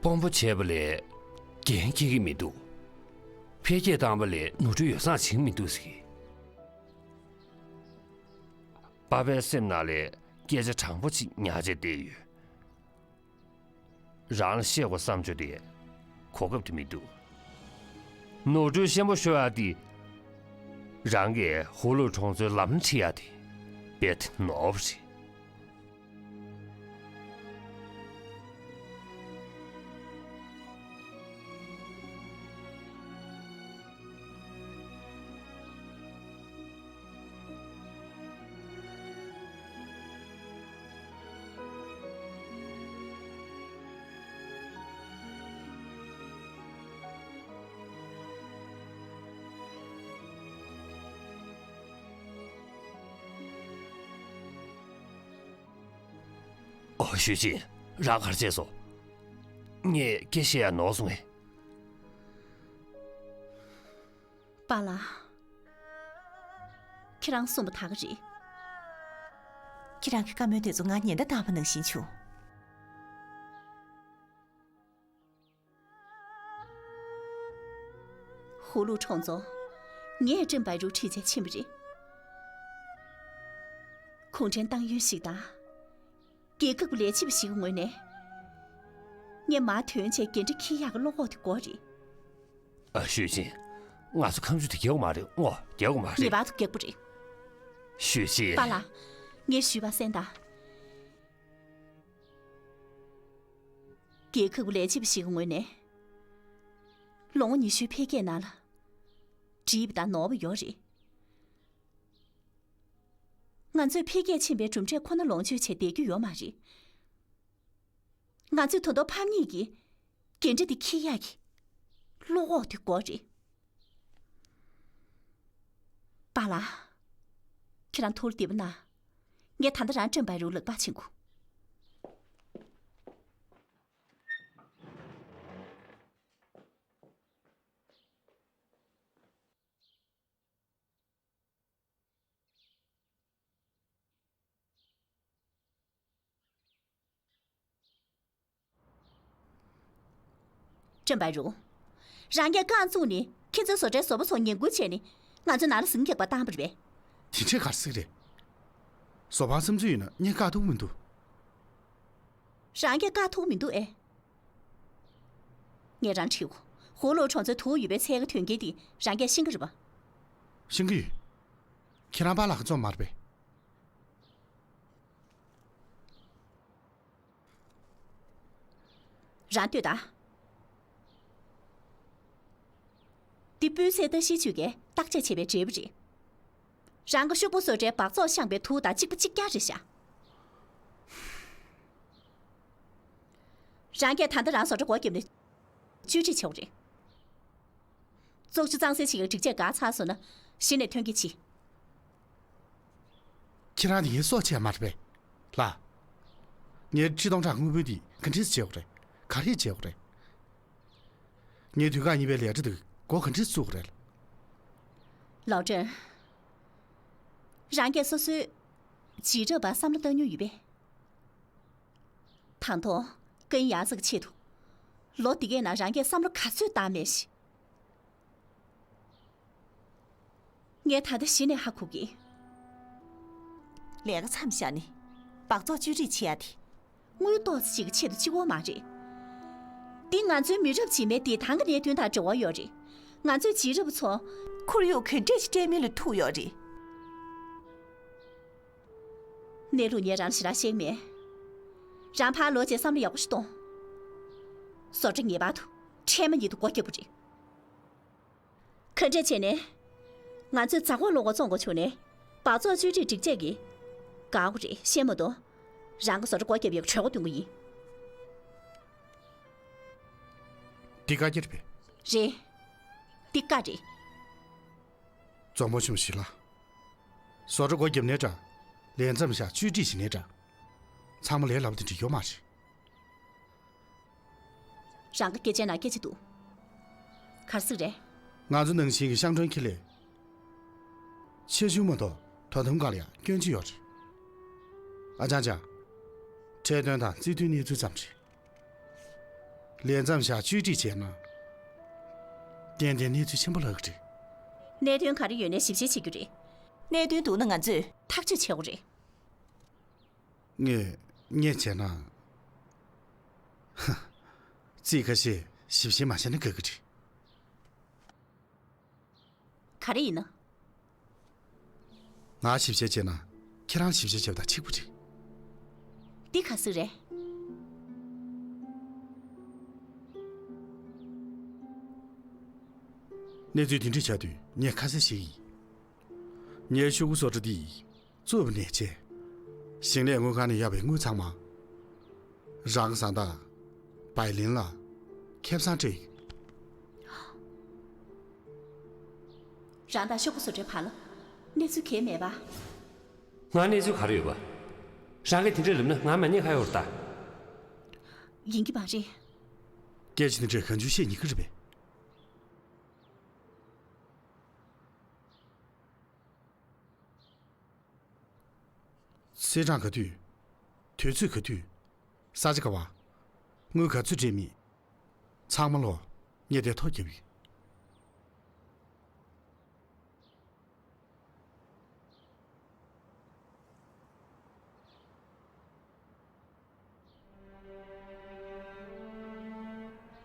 དཔོན་པོ་བྱས་པ་ལས་འགན་འཁྱེར་གྱི་མི་འདུག་འཕེལ་རྒྱས་བཏང་བ་ལས་ནོར་འཁྲུལ་ཡོ་བསྲང་བྱེད་ཀྱི་མི་འདུག་ཟེར། པཱ་ཕའི་སེམས་ནང་ལ་སྐད་ཆ་དྲང་པོ་ཅིག་ཉར་བྱས་བསྡད་ཡོད། རང་ལ་བཤད་དགོས་བསམ་བྱུང་སྟེ་གོ་སྐབས་དེ་མི་འདུག་ནོར་འཁྲུལ་ཤེས་པོ་ཤོར་ཡག་དེ། རང་གིས་ཧུ་ལུ་གྲོང་ཚོའི་ལམ་ཁྲིད་ཡག་དེ་རྦད་དེ་ནོར་བ་རེད། ཨོ། ཞུས་ཅིན། རང་ག་རེ་བྱས་སོང་། ངས་སྐད་བཤད་ཡག་ནོར་སོང་ངས། པཱ་ལགས། ཁྱེད་རང་གསུངས་པ་ད་ག་རེད། ཁྱེད་རང་གི་བཀའ་མོལ་དེ་ཚོ་ང་ཉེན་བརྡ་བཏང་བ་ནང་བཞིན་བྱུང་། ཧུ་ལུ་གྲོང་ཚོ། ངས་ཀྲིན་པའེ་རུ་ཁྲིད་བྱས་ཕྱིན་པ་རེད། གུང་ཁྲན་ཏང་ཡོན་ཞིག་དང་། རྒྱལ་ཁབ་ཀྱི་ལས་བྱེད་པ་ཞིག་གི་ངོས་ནས། ངས་མར་ཐོན་བྱས་འགན་འཁྲི་འཁྱེར་ཡག་གི་བློ་ཁོག་དེ་དགོས་རེད། ཨ། ཞུས་ཅིན། ང་ཚོ་ཁ་མཆུ་དེ་རྒྱག་དགོས་མ་རེད། ངོ་། རྒྱག་དགོས་མ་རེད། ངེས་པར་དུ་རྒྱག་དགོས་རེད། ཞུས་ཅིན། པཱ་ལགས། ངས་ཞུས་པ་གསན་དང་། རྒྱལ་ཁབ་ཀྱི་ལས་བྱེད་པ་ཞིག་གི་ངོས་ནས། ལོ་ངོ་ཉི་ཤུའི་འཕེལ་རྒྱས་ནང་ལ། འགྲིག་པ་དང་ནོར་བ་ཡོད་རེད། ང་ཚོས་འཕེལ་རྒྱས་ཕྱིན་པའི་གྲུབ་འབྲས་ཁོ་ན་ལོངས་སྤྱོད་བྱས་བསྡད་རྒྱུ་ཡོད་མ་རེད། ང་ཚོས་ད་དུང་ཕམ་ཉེས་ཀྱི་འགན་འཁྲི་དེ་འཁྱེར་ཡག་གི་བློ་ཁོག་དེ་དགོས་རེད། པཱ་ལགས། ཁྱེད་རང་ཐུགས་བདེ་པོ་གནང་། ངས་ད་ལྟ་རང་ཀྲིན་པའེ་རུ་ལ་ལག་པ་འཆང་གི། ཀྲིན་པའེ་རུ། རང་གིས་རྐང་བཙུགས་ནས་ཁྱེད་ཚོའི་བཟོ་གྲྭའི་བཟོ་པ་ཚོ་ངན་སྐུལ་བྱས་ནས་ང་ཚོའི་ནང་ལ་ཟིང་རྒྱག་པར་བཏང་བ་རེད་པས། དེ་འདྲས་ག་རེ་ཟེར་གྱི་རེད། བཟོ་པ་བསམ་ཚུལ་ཡིན་ན་ངས་བཀག་ཐུབ་ཀྱི་མི་འདུག་རང་གིས་བཀག་ཐུབ་ཀྱི་མི་འདུག་ཨེ། ངས་རང་དྲིས་གོ། ཧུ་ལུ་གྲོང་ཚོའི་དུག་ཡོད་པའི་ཚལ་གྱི་དོན་རྐྱེན་དེ་རང་གིས་ཤེས་ཀྱི་རེད་པ། ཤེས་ཀྱི་ཡོད། ཁྱེད་རང་པཱ་ལགས་ཀྱིས་བཙོངས་མ་རེད་པས། རང་ལྟོས་དང་། འདི་སྤུས་ཚད་ལྟ་ཞིབ་ཅུས་ཀྱིས་བརྟག་དཔྱད་བྱས་པའི་འབྲས་བུ་རེད། རང་གི་ཤོག་བུ་བཟོ་གྲྭའི་སྦགས་བཙོག་བཤངས་པའི་དུག་དང་གཅིག་པ་གཅིག་རྐྱང་རེད་ཤག་རང་གིས་ད་ལྟ་རང་བཟོ་གྲྭ་སྒོ་བརྒྱབ་ནས་བཅོས་སྒྲིག་བྱེད་དགོས་རེད། བཙོག་ཆུ་གཙང་སེལ་བྱེད་ཀྱི་སྒྲིག་ཆས་འགག་ཚར་སོང་ན་གཞི་ནས་ཐོན་སྐྱེད་བྱེད། ཁྱེད་རང་དེ་ངའི་སྲོག་བཅད་མ་རེད་པས། ལགས། ངའི་ཁྲི་སྟོང་ཕྲག་དངུལ་བུན་དེ་ག་འདྲས་བྱེད་དགོས་རེད། ག་རེ་བྱེད་དགོས་རེད། ངའི་དུས་བཀག་གཉིས་པའི་ལས་གྲྭ་དེ་འགོ་ག་འདྲས་བཙུགས་དགོས་རེད། ལའོ་ཀྲེན། རང་གིས་སོ་སོའི་རྗེས་རབས་པར་བསམ་བློ་བཏང་མྱོང་ཡོད་པས། དང་ཐོག་ཀེན་ཡ་ཙི་གི་ཆེད་དུ། ལོ་འདི་གའི་ནང་རང་གིས་བསམ་བློ་ག་ཚོད་བཏང་མེད་ཞིག་ངས་ད་ལྟ་གཞི་ནས་ཧ་གོ་གི། ལས་ཀ་མཚམས་བཞག་ནས་སྦགས་བཙོག་བཅོས་སྒྲིག་བྱེད་ཡ་དེ། དངུལ་ཏོག་ཙམ་ཞིག་གི་ཆེད་དུ་གཅིག་པོ་མ་རེད། འདི་ང་ཚོའི་མི་རབས་རྗེས་མའི་བདེ་ཐང་གི་གནད་དོན་དང་འབྲེལ་བ་ཡོད་རེད། ང་ཚོའི་རྗེས་རབས་ཚོ། ཁོར་ཡུག་ག་འདྲས་ཤིག་སྤྲད་མིན་ལ་ཐུག་ཡོད་རེད། གནས་ལུགས་ངས་རང་ཞེ་དྲག་བཤད་མེད། རང་ཕར་ལོག་བྱས་བསམ་བློ་ཡག་པོ་ཞིག་གཏོང་། བཟོ་གྲྭ་ངེས་པར་དུ་འཕྲལ་མ་ཉིད་དུ་སྒོ་རྒྱག་དགོས་རེད། ག་འདྲས་བྱས་ནས་ ང་ཚོས་ཛ་འགོག་ལོག་འགོག་བཙོང་དགོས་བྱུང་ནས། སྦགས་བཙོག་བཅོས་སྒྲིག་སྒྲིག་ཆས་ཀྱི། དགའ་བོ་རེད། ཤེས་མ་གཏོགས། རང་གི་བཟོ་གྲྭ་སྒོ་བརྒྱབ་ཡག་གྲོད་ཁོག་འདོན་གི་ཡིན། འདི་བཀའ་རྒྱ་རེད་པས། རེད། འདི་བཀའ་རེད། རྫོང་དཔོན་ཆེན་པོ་ཞིག་ལ། བཟོ་གྲྭ་སྒོ་བརྒྱབ་ནའི་འདྲ། ལས་མཚམས་བཞག་བཅོས་སྒྲིག་བྱེད་ནའི་འདྲ། ཚང་མ་ལས་སླ་པོ་དེ་འགྲིག་ཡོད་མ་རེད། རང་གི་སྐད་ཆའི་ནང་སྐད་ཆ་འདུག་ག་རེ་ཟེར་རེད། ང་ཚོ་ནང་བཞིན་གྱི་ཤང་ཀྲོན་ཁེ་ལས། ཆེ་ཆུང་མ་གཏོགས་ད་དུང་ག་ལ་ཡང་སྐྱོན་ཅི་ཡོད་རེད། ཨ་ཅང་ཅང་། ཁྲལ་དོན་དང་རྩིས་དོན་གནས་ཚུལ་ཙམ་རེད། ལས་མཚམས་བཞག་བཅོས་སྒྲིག་བྱས་ན། ཏན་ཏན་གནས་ཚུལ་ཆེན་པོ་ལྷག་གི་རེད། གནད་དོན་ག་རེ་ཡོད་ནའི་ཞིབ་བཤེར་བྱེད་རྒྱུ་རེད། གནད་དོན་འདུག་ན་ང་ཚོས་ཐག་གཅོད་བྱེད་དགོས་རེད། ངས་ངས་བྱས་ན། ཧ། རྩིས་ཁ་ཤས་ཞིབ་བཤེར་མ་བྱས་ན་དགའ་གི་རེད། ག་རེ་ཡིན་ན། ང་ཞིབ་བཤེར་བྱས་ན་ཁྱེད་རང་ཞིབ་བཤེར་བྱས་པ་དང་གཅིག་པ་རེད། འདི་ག་ཟིག་རེད། གནས་ཚུལ་དེ་འདྲ་ཆགས་དུས་ངས་ཁ་གསལ་ཞིག་ཡིན། ངའི་ཤོག་གུ་བཟོ་གྲྭ་འདི་བཙུགས་པ་ནས་བྱས། ཞིང་ལས་དངུལ་ཁང་ནས་གཡར་བའི་དངུལ་ཚང་མ། རང་གི་བཟའ་ཟླ་བའི་ལིན་ལ་ཁེ་བཟང་སྤྲད་ཡོད། རང་དང་ཤོག་གུ་བཟོ་གྲྭའི་བར་ལ་གནས་ཚུལ་གང་ཡང་མེད་པ། ང་གནས་ཚུལ་ག་རེ་ཡོད་པ། རང་གིས་དེ་འདྲ་ལབ་ན་ང་མ་ཉེས་ཁ་ཡོད་རེད་ད། ཡིན་གྱི་མ་རེད། སྐད་ཆ་འདི་འདྲས་གང་བྱུང་བཤད་ཉན་གྱི་རེད་པས། ཚེས་གྲངས་ག་དུས། དུས་ཚོད་ག་དུས། ས་ཆ་ག་བ། དངུལ་ག་ཚོད་སྤྲད་མིན། ཚང་མ་ལོ། ངས་དེ་ཐོ་རྒྱབ་ཡིན།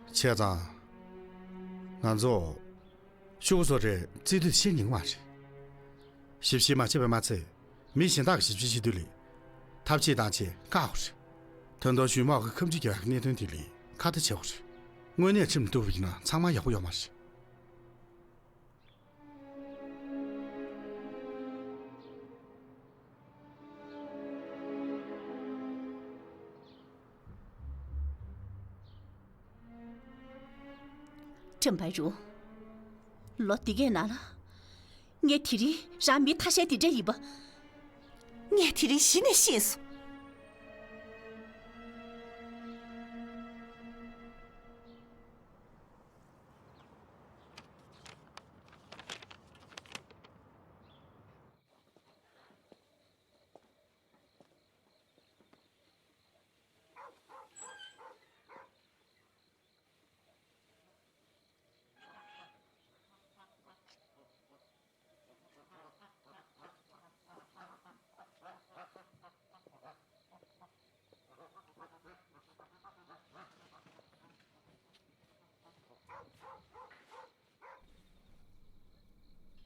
བྱས་ཙང་། ང་ཚོ། ཤོག་གུ་བཟོ་གྲྭའི་རྩིས་དུས་ཤེས་ཉན་གྱི་མ་རེད། ཞིབ་བཤེར་མ་བྱས་པ་མ་ཚད། མི་གཞན་དག་གིས་ཞིབ་བཤེར་བྱེད་དུས་ལ། ཐབས་ཤེས་བཏང་བྱས་བཀག་དགོས་རེད། ད་དུང་གཞུང་མང་གི་ཁ་མཆུ་རྒྱག་ཡག་གི་གནད་དོན་དེ་ལ་ཁ་ཏ་བྱེད་དགོས་རེད། དངོས་གནས་ཁྲིམས་གཏུག་པ་ཡིན་ན་ཚང་མ་ཡག་པོ་ཡོད་མ་རེད། ཁྲིམས་པ་རུ། ལོ་འདི་གའི་ནང་ལ། ངས་དེ་རིང་རང་མི་ཐ་ཤལ་འདི་འདྲ་ཡིན་པ། ངས་དེ་རིང་གཞི་ནས་ཤེས་སོང་།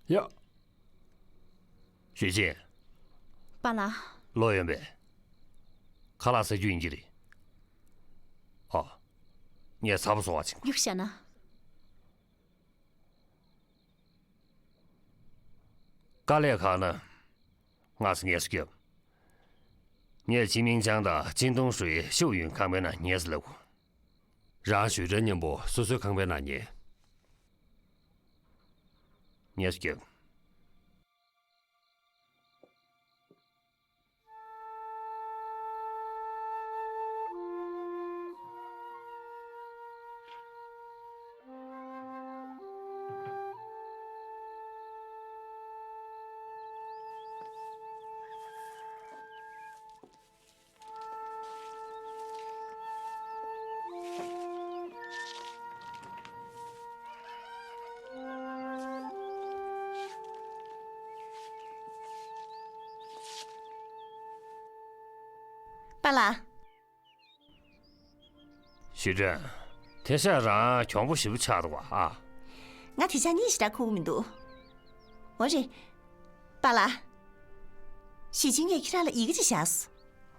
ཡ། ཞུས་ཅིན། པཱ་ལགས། ལོག་ཡོང་པས། ཁ་ལག་ཟ་རྒྱུ་ཡིན་གྱི་རེད། ཨ། ངས་ཚ་པོ་བཟོ་བ་བྱེད། གཡུག་བཞག་ན། དཀའ་ལས་ཁག་ན། ང་ཚོ་ངལ་གསོ་རྒྱབ། ངས་ཅིན་མིང་ཅང་དང་ཅིན་ཏུང་ཧྲུའེ་ཤོག་ཡོན་ཁང་པའི་ནང་ཉལ་ཟེར་ལབ་གོ། རང་ཞུས་ཀྲན་མཉམ་པོ་སོ་སོའི་ཁང་པའི་ནང་ཉལ། ངལ་གསོ་རྒྱབ། པཱ་ལགས། ཞུས་ཀྲན། དེང་སང་རང་གྱོང་པོ་ཞེ་པོ་ཆགས་འདུག་པ་ཨ། ང་དེང་སང་གཉིད་ཞེ་དྲག་ཁུག་གི་མི་འདུག་འོ་རེད། པཱ་ལགས། ཞི་ཅིན་ངས་ཁྱེད་རང་ལ་ཡི་གེ་ཅིག་བཞག་སོང་།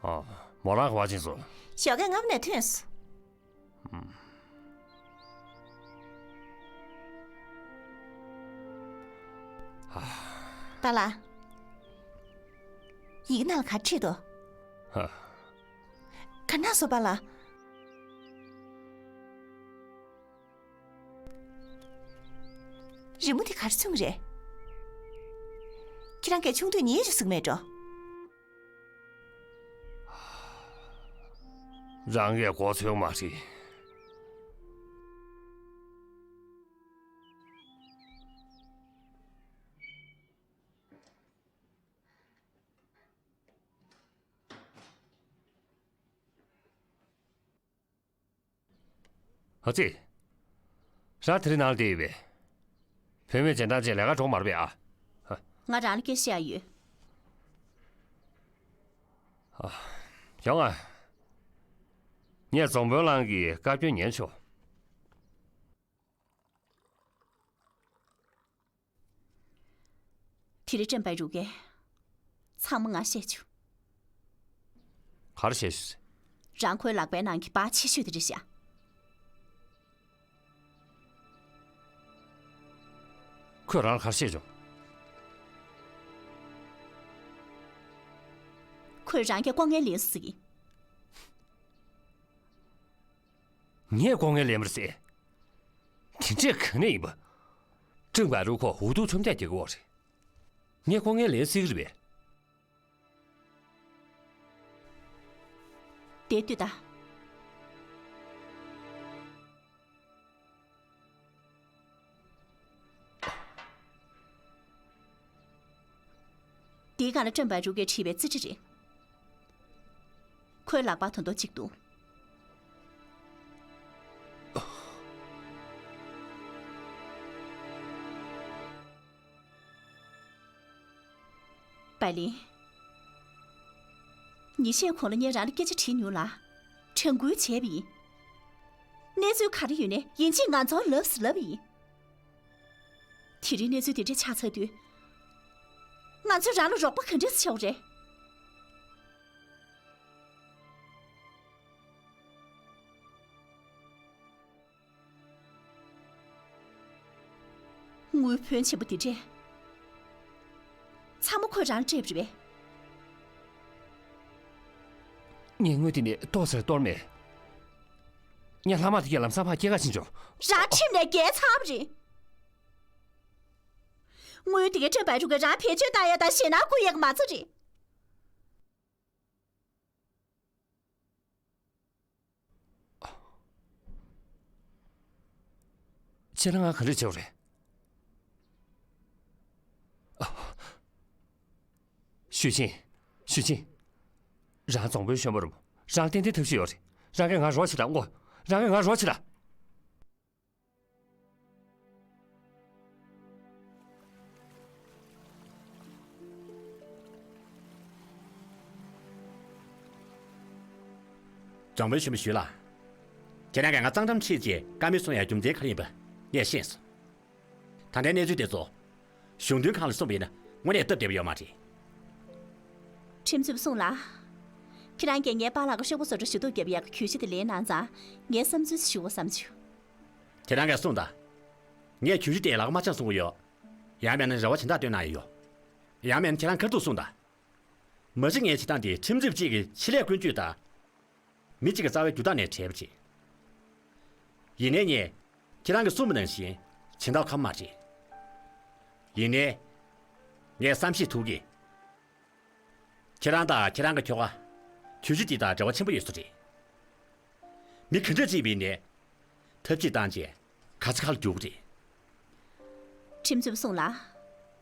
ཨ། མོ་རང་ག་པར་ཕྱིན་སོང་། ཞོགས་ཀས་རྔ་བ་ནས་ཐོན་སོང་། ཨ། པཱ་ལགས། ཡི་གེ་ནང་ལ་ག་རེ་བྲིས་འདུག་ཧ། ག་ན་སོ་པཱ་ལགས། རི་མོ་དེ་ག་རེ་མཚོན་གྱི་རེད། ཁྱེད་རང་གིས་ཆུང་དུས་ཉལ་ཆོག་ཟེར་གྱི་མེད་འགྲོ། རང་གིས་གོ་ཚོད་མ་རེད། ཨ་ཙི། རང་དེ་རིང་ནང་ལ་བསྡད་ཡོད་པས། བུད་མེད་སྦྱིན་བདག་ཅིག་ལས་ཀ་འགྲོ་མ་རེད་པས་ཨ། ང་རང་ལ་སྐད་ཆ་བཤད་ཡ་ཡོད། ཡོང་ང་། ངས་རྫོང་དཔོན་ལགས་ཀྱི་བཀའ་བཀྱོན་ཉན་ཆོག་དེ་རིང་བཀྲམ་པའི་རུ་སྐལ། ཚང་མ་ང་བཤད་བྱུང་། ག་རེ་བཤད་བྱུང་ཟེར། རང་ཁོའི་ལག་པའི་ནང་གི་སྦག་ཆེ་ཤོས་དེ་རེད་ཤག་ཁོས་རང་ལ་ག་རེ་བཤད་བྱུང་། ཁོས་རང་གི་ལྐོག་རྔན་ལེན་སོང་ཟེར་གི། ངས་ལྐོག་རྔན་ལེན་པ་རེད་ཟེར། དེ་འདྲས་ག་ནས་ཡིན་པ། བཀྲམ་པའི་རུ་ཁོ་འུ་ཐུག་ཆོམ་རྒྱག་རྒྱག་གི་ཡོད་རེད། ངས་ལྐོག་རྔན་ལེན་སྲིད་ཀྱི་རེད་པས། དེ་ལྟོས་དང་། དེའི་སྒང་ལ་བཀྲམ་པའི་རུ་སྐལ་བྲིས་པའི་རྩིས་ཁྲ་རེད། ཁོའི་ལག་པར་དོན་དག་ཅིག་འདུག་པའི་ལིན། ཉིན་ཤས་གོང་ལ་ངས་རང་ལ་སྐད་ཆ་དྲིས་མྱོང་ལ། དྲན་སྐུལ་བྱས་པ་ཡིན། གནས་ཚུལ་ག་རེ་ཡོད་ནའི་ཡིན་གཅིག་ང་ཚོར་ལབ་ཟེར་ལབ་པ་ཡིན། དེ་རིང་གནས་ཚུལ་འདི་འདྲ་ཆགས་ཚར་དུས། ང་ཚོས་རང་ལ་རོགས་པ་ག་འདྲས་བྱེད་དགོས་རེད། དངུལ་ཕོན་ཆེན་པོ་འདི་འདྲས། ཚང་མ་ཁོས་རང་སྤྲད་པ་རེད་པས། ངས་དངུལ་དེ་ནས་ཏོག་ཙམ་གཏོར་མེད། ངས་ལྷག་མ་དེ་གས་ལམ་སང་ཕར་སྐྱེལ་ག་ཕྱིན་ཆོག་རང་ཁྲིམས་ནས་འགལ་ཚར་བ་རེད། དངུལ་དེ་གས་བཀྲམ་པའི་རུ་སྐལ་རང་བེད་སྤྱོད་བཏང་ཡ་དང་ཞེད་སྣང་སྐུལ་ཡ་གི་མ་རྩ་རེད། ཁྱེད་རང་ང་ག་འདྲས་བྱེད་པ་རེད། ཞུས་ཅིན། ཞུས་ཅིན། རང་རྫོང་དཔོན་གཞོན་པ་རེད་མོ། རང་ཏན་ཏན་ཐབས་ཤེས་ཡོད་རེད། རང་གིས་ང་རོགས་བྱེད་དང་ངོ་། རང་གིས་ང་རོགས་བྱེད་དང་། རྫོང་དཔོན་གཞོན་པ་ཞུས་ལགས། ཁྱེད་རང་གིས་ང་གཙང་འགྲམ་ཁྲིད་རྗེས་བཀའ་མོལ་གསུང་ཡའི་རྒྱུ་མཚན་ག་རེ་ཡིན་པ་ངས་ཤེས་སོང་། ད་ལྟའི་གནས་ཚུལ་དེ་ཚོ་གཞུང་དོན་ཁང་ལ་གསུངས་པ་ཡིན་ན་དངོས་གནས་སྟབས་བདེ་པོ་ཡོད་མ་རེད། ཁྲིམས་རྩོད་པ་སུང་ལགས། ཁྱེད་རང་གིས་ངའི་པཱ་ལགས་ཀྱི་ཤོག་བུ་བཟོ་གྲྭ་ཞུ་གཏུག་རྒྱབ་ཡག་གི་གྱོད་གཞི་དེ་ལེན་གནང་ཙང་ངས་བསམ་ཚུལ་ཞུ་དགོས་བསམ་བྱུང་། ཁྱེད་རང་གིས་གསུངས་དང་། ངས་གྱོད་གཞི་དེ་ལག་མ་འཆང་གསུང་གི་ཡོད། ཡང་མིན་ན་རེ་བ་ཞེ་དྲག་བཏོན་གནང་ཡི་ཡོད། ཡང་མིན་ན་ཁྱེད་རང་ཁ་ཐུག་གསུངས་དང་། མ་གཞི་ངའི་བྱེད་སྟངས་དེ་ཁྲིམས་རྩོད་ཅིག་གི་ཆེད་ལས་ཀུན་སྤྱོད་དང་། མི་གཅིག་གི་རྩ་བའི་རྒྱུ་དག་ནས་བྲལ་བ་ཅིག་ཡིན་ནའི་ངས་ཁྱེད་རང་གིས་གསུངས་པ་ནང་བཞིན་བྱེད་མདོག་ཁ་པོ་མ་རེད། ཡིན་ནའི། ངས་བསམ་ཤེས་ཐུབ་གི། ཁྱེད་རང་དང་ཁྱེད་རང་གི་ཁྱོ་ག་གྱོད་གཞི་དེ་དང་འབྲེལ་བ་ཆེན་པོ་ཡོད་ས་རེད། མི་ག་འདྲ་ཅིག་ཡིན་ནའི། ཐབས་ཤེས་བཏང་རྗེས་ག་ས་ག་ལ་རྒྱུག་གི་རེད། ཁྲིམས་རྩོད་པ་སུང་ལགས།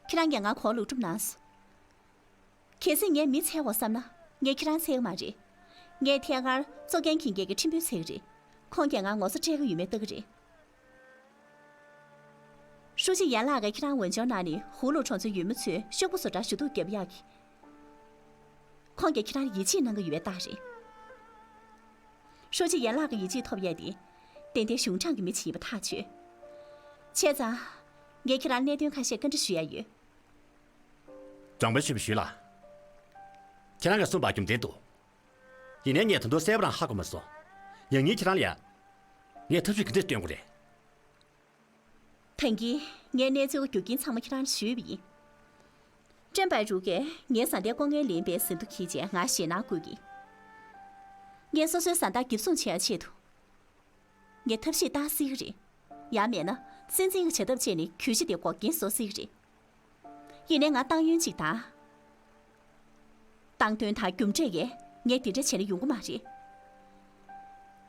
ཁྱེད་རང་གིས་ང་གོ་ལ་ལོག་སྒྲུབ་གནང་སོང་། གལ་སྲིད་ངས་མི་འཚོལ་དགོས་བསམ་ན་ངས་ཁྱེད་རང་འཚོལ་གི་མ་རེད། ངས་ཐད་ཀར་གཙོ་འགན་འཁྱེར་མཁན་གྱི་ཁྲིམས་དཔོན་འཚོལ་གི་རེད། ཁོང་གིས་ང་ངོ་ཚ་སྤྲད་ཀྱི་ཡོད་མེད་ལྟ་གི་རེད། ཧྲུའུ་ཅི་ཡན་ལགས་ཀྱིས་ཁྱེད་རང་ཝུན་ཅུན་ནང་ནས་ཧུའུ་ལུའུ་གྲོང་ཚོའི་ཡུལ་མི་ཚོའི་ཤོག་བུ་བཟོ་གྲྭར་ཞུ་གཏུག་བརྒྱབ་ཡག་གི། ཁོང་གིས་ཁྱེད་རང་ལ་ཡིད་ཆེས་གནང་གི་ཡོད་པའི་རྟགས་རེད། ཧྲུའུ་ཅི་ཡན་ལགས་ཀྱི་ཡིད་ཆེས་ཐོབ་ཡས་དེ། ཏན་ཏན་གཞུང་དྲང་གི་མི་ཞིག་ཡིན་པ་ཐག་ཆོད། བྱས་ཙང་། ངས་ཁྱེད་རང་ལ་གནད་དོན་ཁ་ཤས་བཀའ་འདྲི་ཞུ་ཡ་ཡོད། རྫོང་དཔོན་ཞུས་པ་ཞུས་ལགས། ཁྱེད་རང་གིས་གསུངས་པ་རྒྱུ་མཚན་འདུག་ཡིན་ནའི་ངས་ད་དུང་གསལ་པོ་རང་ཧ་གོ་མ་སོང་། ཡང་སྙིང་ཁྱེད་རང་ལ་ཡ། ངས་ཐབས་ཤེས་ག་འདྲས་སྟོན་དགོས་རེད། ད་གིན་ངས་གནས་ཚུལ་གྱི་རྒྱུ་རྐྱེན་ཚང་མ་ཁྱེད་རང་ལ་ཞུས་པ་ཡིན། ཀྲེན་པའེ་རུའུ་གིས་ངའི་བཟའ་ཟླའི་ལྐོག་རྔན་ལེན་པའི་ཟིན་ཐོ་འཁྱེར་རྗེས་ང་ཞེད་སྣང་སྐུལ་གྱིས། ངས་སོ་སོའི་བཟའ་ཟླ་འགེབས་སྲུང་བྱེད་ཡ་ཆེད་དུ། ངས་ཐབས་ཤེས་བཏང་སྲིད་ཀྱི་རེད། ཡང་མེད་ན་སྲིད་འཛིན་གྱི་བྱ་ཐབས་སྤྱད་ནས་གྱོད་གཞི་དེ་འགོག་རྐྱེན་བཟོ་སྲིད་ཀྱི་རེད། ཡིན་ནའི་ང་ཏང་ཡོན་གཅིག་དང་། བཏང་དོན་དང་རྒྱུ་འབྲས་ཀྱིས་ངས་དེ་འདྲ་བྱས་ན་ཡོང་གི་མ་རེད།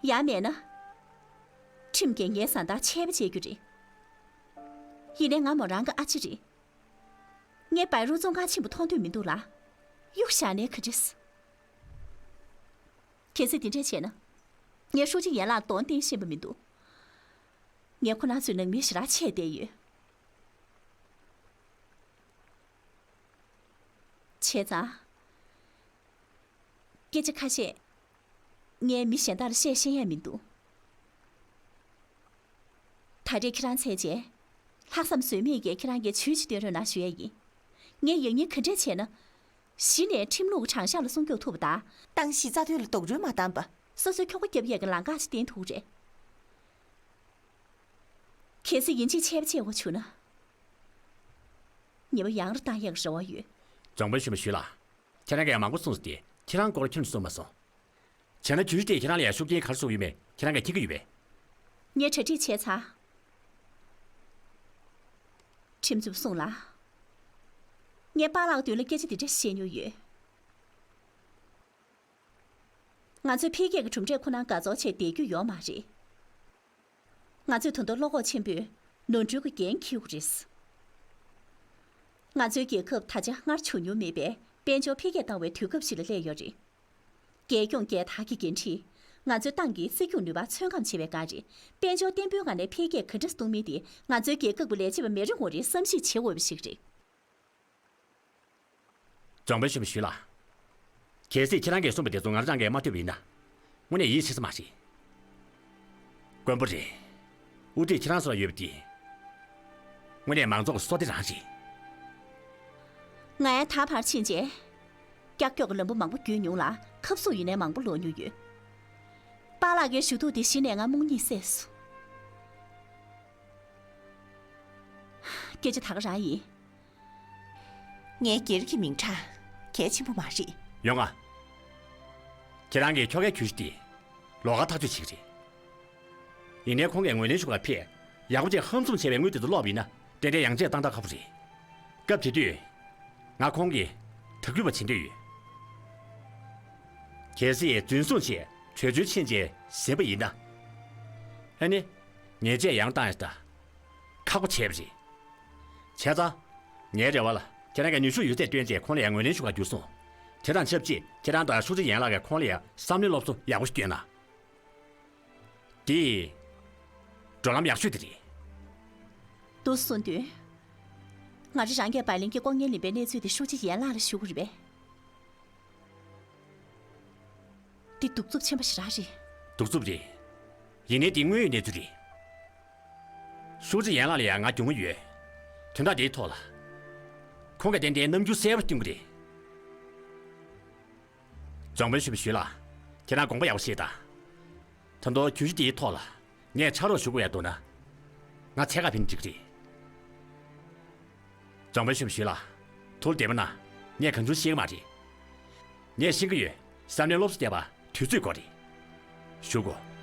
ཡང་མེད་ན། ཁྲིམས་ཀྱིས་ངའི་བཟའ་ཟླར་ཆད་པ་བཅད་རྒྱུ་རེད། ཡིན་ནའི་ང་མོ་རང་གི་ཨ་ཅེ་རེད། ངས་བལ་རུ་ཙོང་ཁ་ཆེན་པོ་མཐོང་འདོད་མི་འདུག་ལ། གཡུག་བཞག་ནའི་ག་འདྲས། གལ་སྲིད་དེ་འདྲས་བྱས་ན། ངས་ཧྲུའུ་ཅི་ཡན་ལག་གདོང་བསྟན་ཤེས་པ་མི་འདུག་ངས་ཁོ་རང་ཚོའི་ནང་མི་ཞེ་དྲག་ཆད་བསྡད་ཡོད། བྱས་ཙང་། སྐད་ཆ་ཁ་ཤས། ངས་མི་གཞན་དག་ལ་བཤད་ཤེས་ཡ་མི་འདུག་ད་རེས་ཁྱེད་རང་འཚོལ་རྗེས། ལྷག་བསམ་ཟོལ་མེད་ཀྱིས་ཁྱེད་རང་གིས་ཇུས་ཤིག་བཏོན་རོགས་གནང་ཞུ་ཡ་ཡིན། ངས་ཡང་སྙིང་ག་འདྲས་བྱས་ན། གཞི་ནས་ཁྲིམས་ལུགས་དྲང་གཞག་ལ་སྲུང་སྐྱོབ་ཐུབ་པ་དང་། ཏང་གཤིས་རྩ་དོན་ལ་རྡོག་རོལ་མ་བཏང་པ། སོ་སོའི་ཁྱོ་ག་རྒྱབ་ཡས་ཀྱི་ལམ་ཁ་ཞིག་བསྟན་ཐུབ་རེད། གལ་སྲིད་ཡིན་གཅིག་ཆད་པ་བཅད་དགོས་བྱུང་ན། ཉེས་པ་ཡང་རུ་བཏང་ཡག་གི་རེ་བ་ཡོད། རྫོང་དཔོན་གཞོན་པ་ཞུས་ལགས། ཁྱེད་རང་གིས་མང་པོ་གསུངས་སོང་སྟེ་ཁྱེད་རང་སྐོར་ཁྱོན་ནས་གསུངས་མ་སོང་། བྱས་ན་གྱོད་གཞི་དེས་ཁྱེད་རང་ལ་ཡང་ཤུགས་རྐྱེན་ག་རེ་བཟོ་གི་ཡོད་མེད་ཁྱེད་རང་གིས་མཁྱེན་གྱི་ཡོད་པས། ངས་གྲ་སྒྲིག་བྱས་ཚར། ཁྲིམས་རྩོད་པ་སོང་ལ། ངས་པཱ་ལགས་མདུན་ལ་སྐད་ཆ་འདི་འདྲ་བཤད་མྱོང་ཡོད། ང་ཚོའི་འཕེལ་རྒྱས་ཀྱི་གྲུབ་འབྲས་ཁོ་ན་དགའ་ཚོར་བྱས་བསྡད་རྒྱུ་ཡོད་མ་རེད། ང་ཚོས་ད་དུང་བློ་ཁོག་ཆེན་པོས་ནོར་འཁྲུལ་གྱི་འགན་འཁྱེར་དགོས་རེད། ང་ཚོའི་རྒྱལ་ཁབ་ད་ཆ་སྔར་བྱུང་མྱོང་མེད་པའི་དཔལ་འབྱོར་འཕེལ་རྒྱས་བཏང་བའི་དུས་སྐབས་ཤིག་ལ་སླེབས་ཡོད་རེད། རྒྱལ་ཡོངས་རྒྱལ་དར་གྱི་འགན་འཁྲི། ང་ཚོའི་ཏང་གིས་སྲིད་སྐྱོང་ནུས་པ་ཚོད་བགམ་བྱེད་པའི་སྒང་རེད། དཔལ་འབྱོར་བརྟན་པོའི་ངང་ནས་འཕེལ་རྒྱས་ག་འདྲ་གཏོང་མིན་དེ་ང་ཚོའི་རྒྱལ་ཁབ་ཀྱི་ལས་བྱེད་པ་མི་རེ་ངོ་རེས་བསམ་གཞིག་བྱེད་འོས་པ་ཞིག་རེད། རྫོང་དཔོན་གཞོན་པ་ཞུས་ལགས། གལ་སྲིད་ཁྱེད་རང་གིས་གསུངས་པ་དེ་ཚོ་ང་རང་རང་གིས་མ་ཐུབ་པ་ཡིན་ན། དངོས་གནས་ཡིད་ཆེས་ས་མ་རེད། དཀོན་པོ་རེད། དབུ་ཁྲིད་ཁྱེད་རང་ཚོ་ལ་ཡོད་པ་དེ། དངོས་གནས་མང་ཚོགས་ཀྱི་བསོད་བདེ་རང་རེད། ང་ཡང་ད་བར་ཕྱིན་རྗེས། ཀྱག་ཀྱོག་གི་ལམ་བུ་མང་པོ་བརྒྱུད་མྱོང་ལ་ཁབ་སུ་ཡིན་ནའི་མང་པོ་ལོག་མྱོང་ཡོད། པཱ་ལགས་ཀྱི་ཞུ་གཏུག་དེ་གཞི་ནས་ང་རྨོངས་གཉིད་སད་སོང་། སྐད་ཆ་ད་ག་རང་ཡིན། ངའི་སྒེར་གྱི་མིང་གྲགས་གལ་ཆེན་པོ་མ་རེད། ཡོང་ང་། ཁྱེད་རང་གིས་ཁྱོ་གའི་གྱོད་གཞི་དེ་ལོགས་ཀ་ཐག་གཅོད་བྱེད་ཀྱི་རེད། ཡིན་ནའི་ཁོང་གིས་ངོས་ལེན་ཞུ་བར་ཕེབས་ཡག་པོ་ཅིག་ཧམ་བཟུང་བྱས་པའི་དངུལ་དེ་ཚོ་སློག་པ་ཡིན་ན་ཏན་ཏན་ཡང་རྩེས་བཏང་ཐབས་ཁག་པོ་རེད། སྐབས་དེ་དུས། ང་ཁོང་གི་དོ་བསྐྱོད་པ་བྱེད་འདོད་ཡོད། གལ་སྲིད་རྫུན་བཟུང་བྱས་བྲོས་བྱོལ་ཕྱིན་རྗེས་ཟིན་པ་ཡིན་ན། ཨ་ནི། ཉེས་ཆད་ཡང་བཏང་ཡ་ད། ཁག་པོ་བྱས་པ་རེད། བྱས་ཙང་། ངའི་རེ་བ་ལ་ཁྱེད་རང་གིས་ནུས་ཤུགས་ཡོད་ཚད་བཏོན་བྱས་ཁོང་ལ་ཡང་ངོས་ལེན་ཞུ་བར་འགྱུར་སོང་། དེ་དང་ཆབས་ཅིག་ཁྱེད་རང་དང་ཧྲུའུ་ཅི་ཡན་ལགས་ཀྱིས་ཁོང་ལ་ཡང་བསམ་བློའི་སློབ་གསོ་ཡག་པོ་ཞིག་སྐྱོན་གནང་། དེ། བགྲོད་ལམ་ཡག་ཤོས་དེ་རེད། འདུག་སེ་གསུངས་དུས། ང་རང་རང་གིས་བའི་ལིན་གྱི་ལྐོག་རྔན་ལེན་པའི་གནས་ཚུལ་དེ་ཧྲུའུ་ཅི་ཡན་ལགས་ལ་ཞུ་དགོས་རེད་པས། འདི་གདུག་རྩུབ་ཆེན་པོ་ཞེ་དྲག་རེད། གདུག་རྩུབ་རེད། ཡིན་ནའི་འདི་དངོས་ཡོད་གནས་ཚུལ་རེད། ཧྲུའུ་ཅི་ཡན་ལགས་ལ་ཡང་ང་སྐྱོན་གྱི་ཡོད། དོན་དག་འདིའི་ཐོག་ལ། ཁོང་གིས་ཏན་ཏན་རྣམ་འགྱུར་གསལ་པོ་སྟོན་གྱི་རེད། རྫོང་དཔོན་གཞོན་པ་ཞུས་ལགས། ཁྱེད་རང་དགོངས་པ་ཡག་པོ་བཞེས་དང་། ད་དུང་གྱོད་གཞི་དེའི་ཐོག་ལ་ངས་ཕྱག་རོགས་ཞུ་དགོས་ཡ་འདུག་ན། ང་འཚོལ་ག་ཕེབས་ན་འགྲིག་གི་རེད། རྫོང་དཔོན་གཞོན་པ་ཞུས་ལགས། ཐུགས་བདེ་པོ་གནང་། ངས་གང་བྱུང་ཤེས་ཀྱི་མ་རེད། ངས་ཤེས་ཀྱི་ཡོད། བསམ་བློའི་སློབ་གསོ་བསྐྱལ་བར་དུས་ཚོད་དགོས་རེད། ཞུ་དགོས།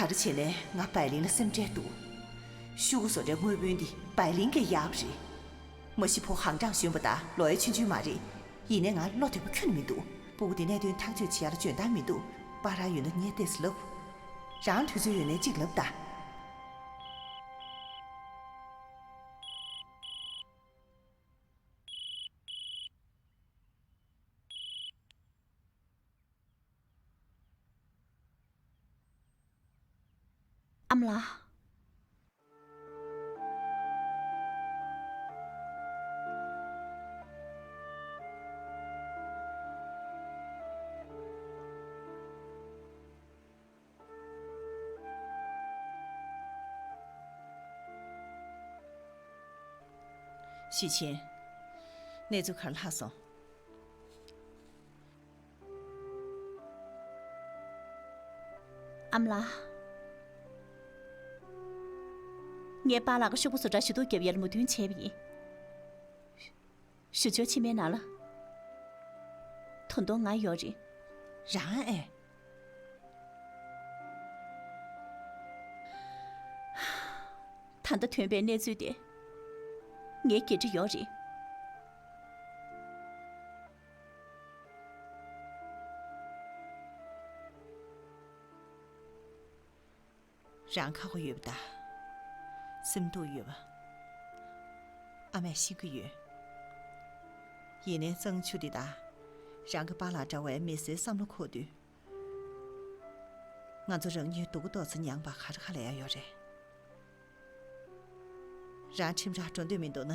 ག་རེ་བྱས་ནས་ང་བའི་ལིན་ལ་སེམས་ཁྲལ་འདུག་ཤོག་གུ་བཟོ་གྲྭའི་དངུལ་བུན་འདི་བའི་ལིན་གྱིས་གཡར་བ་རེད། མ་གཞི་ཕོ་ཧང་ཀྲང་གཞོན་པ་དང་ལོ་ཡ་ཆུང་ཆུང་མ་རེད། ཡིན་ནའི་ང་བློ་བདེ་པོ་ཁྱོན་ནས་མི་འདུག་སྤུ་གུ་འདི་གནད་དོན་ཐག་གཅོད་བྱེད་ཡ་ལ་འཇོན་ཐང་མི་འདུག་པཱ་ར་ཡོད་ན་ངས་ཏོག་ཙམ་ལབ། རང་དུས་ཚོད་ཡོད་ན་གཅིག་ལབ་དང་། ཨ་མ་ལགས། ཞུས་ཆེན། གནས་ཚུལ་ག་རེ་ལྷག་སོང་། ཨ་མ་ལགས། ངའི་པཱ་ལགས་ཀྱིས་ཤོག་བུ་བཟོ་གྲྭར་ཞུ་གཏུག་བརྒྱབ་ཡ་ལ་མོས་མཐུན་བྱས་པ་ཡིན། ཞུ་སྦྱོར་ཕྱི་མའི་ནང་ལ། ད་དུང་ང་ཡོད་རེད། རང་ཨེ། ད་ལྟ་ཐོན་པའི་གནས་ཚུལ་དེ་ངའི་འགན་འཁྲི་ཡོད་རེད། རང་ཁག་པོ་ཡོད་པ་དང་། སེམས་སྡུག་ཡོད་པ། ཨ་མས་ཤེས་ཀྱི་ཡོད། ཡིན་ནའི་གཙང་ཆུ་འདི་དང་། རང་གི་པཱ་ལགས་འདྲ་བའི་མི་སེར་བསམ་བློ་འཁོར་དུས། ང་ཚོ་རང་ཉིད་སྡུག་གུ་ཏོག་ཙམ་མྱངས་པ་ག་རེ་ག་ལ་ཡང་ཡོད་རེད། རང་ཁྲིམས་རར་འགྲོ་འདོད་མི་འདུག་ན།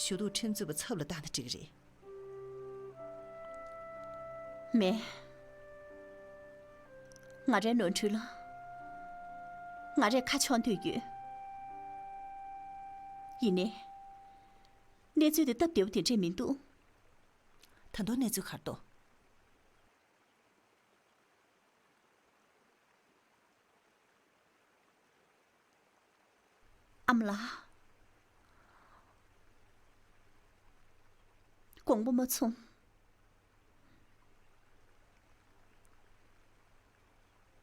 ཞུ་གཏུག་ཁྲིམས་རྩོད་པ་ཚབ་ལ་བཏང་ན་འགྲིག་གི་རེད། མེད། ང་རའི་ནོར་འཁྲུལ་ལ། ང་རས་ཁ་ཕྱོགས་འདོད་ཡོད། ཡིན་ནའི། གནས་ཚུལ་དེ་སྟབས་བདེ་པོ་དེ་འདྲས་མི་འདུག་ད་དུང་གནས་ཚུལ་ག་རེ་འདུག་ཨ་མ་ལགས། དགོངས་པ་མ་ཚོམས།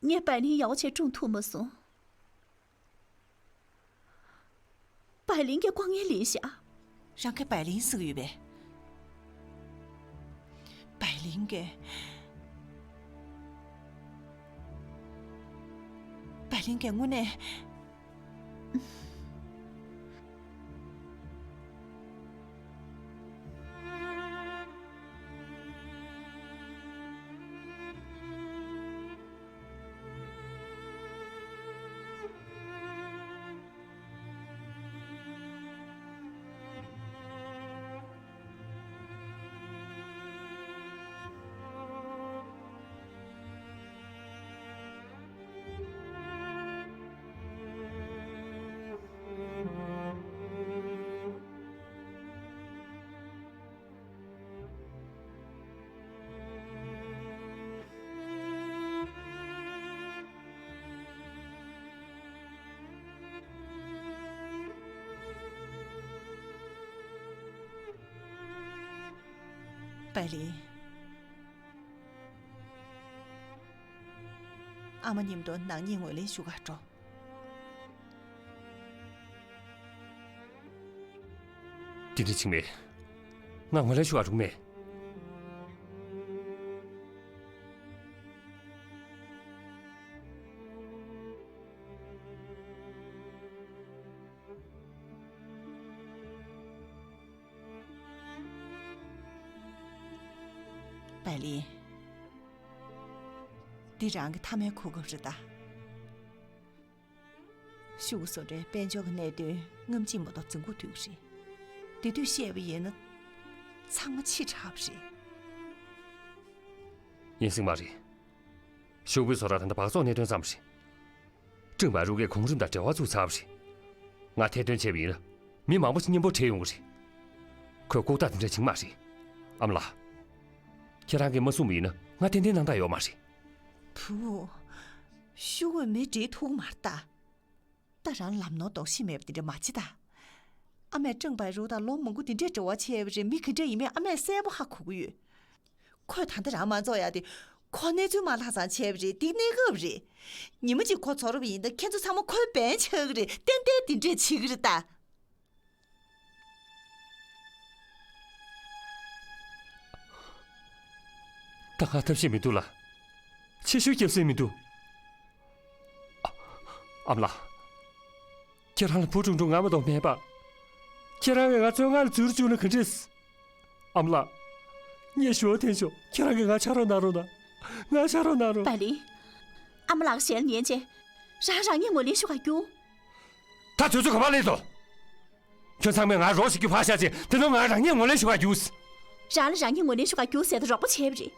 ངས་བའི་ལིན་ཡག་པོ་བྱས་བཀྲུང་ཐུབ་མ་སོང་། བའི་ལིན་གྱིས་ལྐོག་རྔན་ལེན་བཞག་རང་གིས་བའི་ལིན་ཟེར་གྱི་ཡོད་པས། བའི་ལིན་གྱིས། བའི་ལིན་གྱིས་དངོས་གནས། པའི་ལིན། ཨ་མ་མཉམ་དུ་ནག་ཉེས་ངོས་ལེན་ཞུ་གར་འགྲོ། དེ་འདྲ་བྱེད་མེད། ང་ངོས་ལེན་ཞུ་གར་འགྲོ་གི་མེད། པའི་ལིན། འདི་རང་གི་མཐའ་མའི་གོ་སྐབས་རེད་ད། ཤོག་བུ་བཟོ་གྲྭའི་དཔལ་འབྱོར་གྱི་གནད་དོན་སྔ་ཕྱི་མ་གཏོགས་འཛིན་གྲྭ་དུས་ཀྱི་རེད། དེ་དུས་བཤད་པ་ཡིན་ན། ཚང་མ་ཕྱི་དྲགས་པ་རེད། ཡིན་སྲིད་མ་རེད། ཤོག་བུའི་བཟོ་གྲྭ་ད་ལྟ་སྦགས་བཙོག་གནད་དོན་ཙམ་རེད། ཀྲེང་བའི་རུ་ཀས་གོང་རིམ་དང་འབྲེལ་བ་བཙུགས་ཚར་བ་རེད། ང་ཐེར་འདོན་བྱས་པ་ཡིན་ན། མི་མང་པོ་ཞིག་མཉམ་པོ་བྲེལ་ཡོང་གི་རེད། ཁོས་ལྐུགས་རྟགས་དེ་འདྲ་བྱེད་ཀྱི་མ་རེད། ཨ་མ་ལགས། ཁྱེད་རང་གིས་མ་གསུངས་པ་ཡིན་ན་ང་ཏན་ཏན་སྣང་དག་ཡོད་མ་རེད། བུ་མོ། ཤོག་བུས་མི་འབྲེལ་ཐུབ་ཀྱི་མ་རེད་ད། ད་རང་ལམ་ནོར་ལྡོག་ཤེས་མེད་པ་དེ་འདྲ་མ་བྱེད་ད། ཨ་མས་ཀྲེང་བའི་རུ་དང་ལོ་མང་པོ་དེ་འདྲས་འབྲེལ་བ་བྱས་པ་རེད། མི་ག་འདྲས་ཡིན་མིན་ཨ་མས་གསལ་པོ་ཧ་གོ་གི་ཡོད། ཁོས་ད་ལྟ་རང་མ་རྫོགས་ཡ་དེ། ཁོ་གནས་ཚུལ་མ་ལྷག་ཙང་བྱས་པ་རེད། འདི་གནས་སྐབས་རེད། ཉི་མ་གཅིག་ཁོ་རྫོགས་པ་ཡིན་ད་ཁྱེད་ཚོ་ཚང་མ་ཁོའི་འབེན་ཆགས་ཀྱི་རེད། ཏན་ཏན་འདི་འདྲས་བྱེད་ཀྱི་རེད་ད། ད་ང་ཐབས་ཤེས་མི་འདུག་ལགས། ཕྱི་བཤོལ་རྒྱབ་སྲིད་མི་འདུག་ཨ་ཨ་མ་ལགས། ཁྱེད་རང་ལ་བུ་ཆུང་ཆུང་ང་མ་གཏོགས་མེད་པ། ཁྱེད་རང་གིས་ང་བཙོན་ཁང་ལ་འཛུལ་བཅུག་ན་ག་འདྲས། ཨ་མ་ལགས། ངས་ཞུ་བ་འཐེན་ཆོག་ཁྱེད་རང་གིས་ང་ཕྱག་རོགས་གནང་རོགས་གནང་། ང་ཕྱག་རོགས་གནང་རོགས། པ་ལི། ཨ་མ་ལགས་ཞལ་ཉན་བྱས། རང་རང་ཉིད་ངོས་ལེན་ཞུ་ག་རྒྱུགས། ད་དུས་ཚོད་ག་པར་སླེབས་སོང་། ཁྱོད་ཚང་མས་ང་རོགས་ཞིག་གི་ཕར་བཞག་ཅིང་དེ་ནས་ང་རང་ཉིད་ངོས་ལེན་ཞུ་ག་རྒྱུགས། རང་ལ་རང་ཉིད་ངོས་ལེན་ཞུ་ག་རྒྱུགས་ཟེར་ཏེ་རོགས་པ་བྱས་པ་རེད།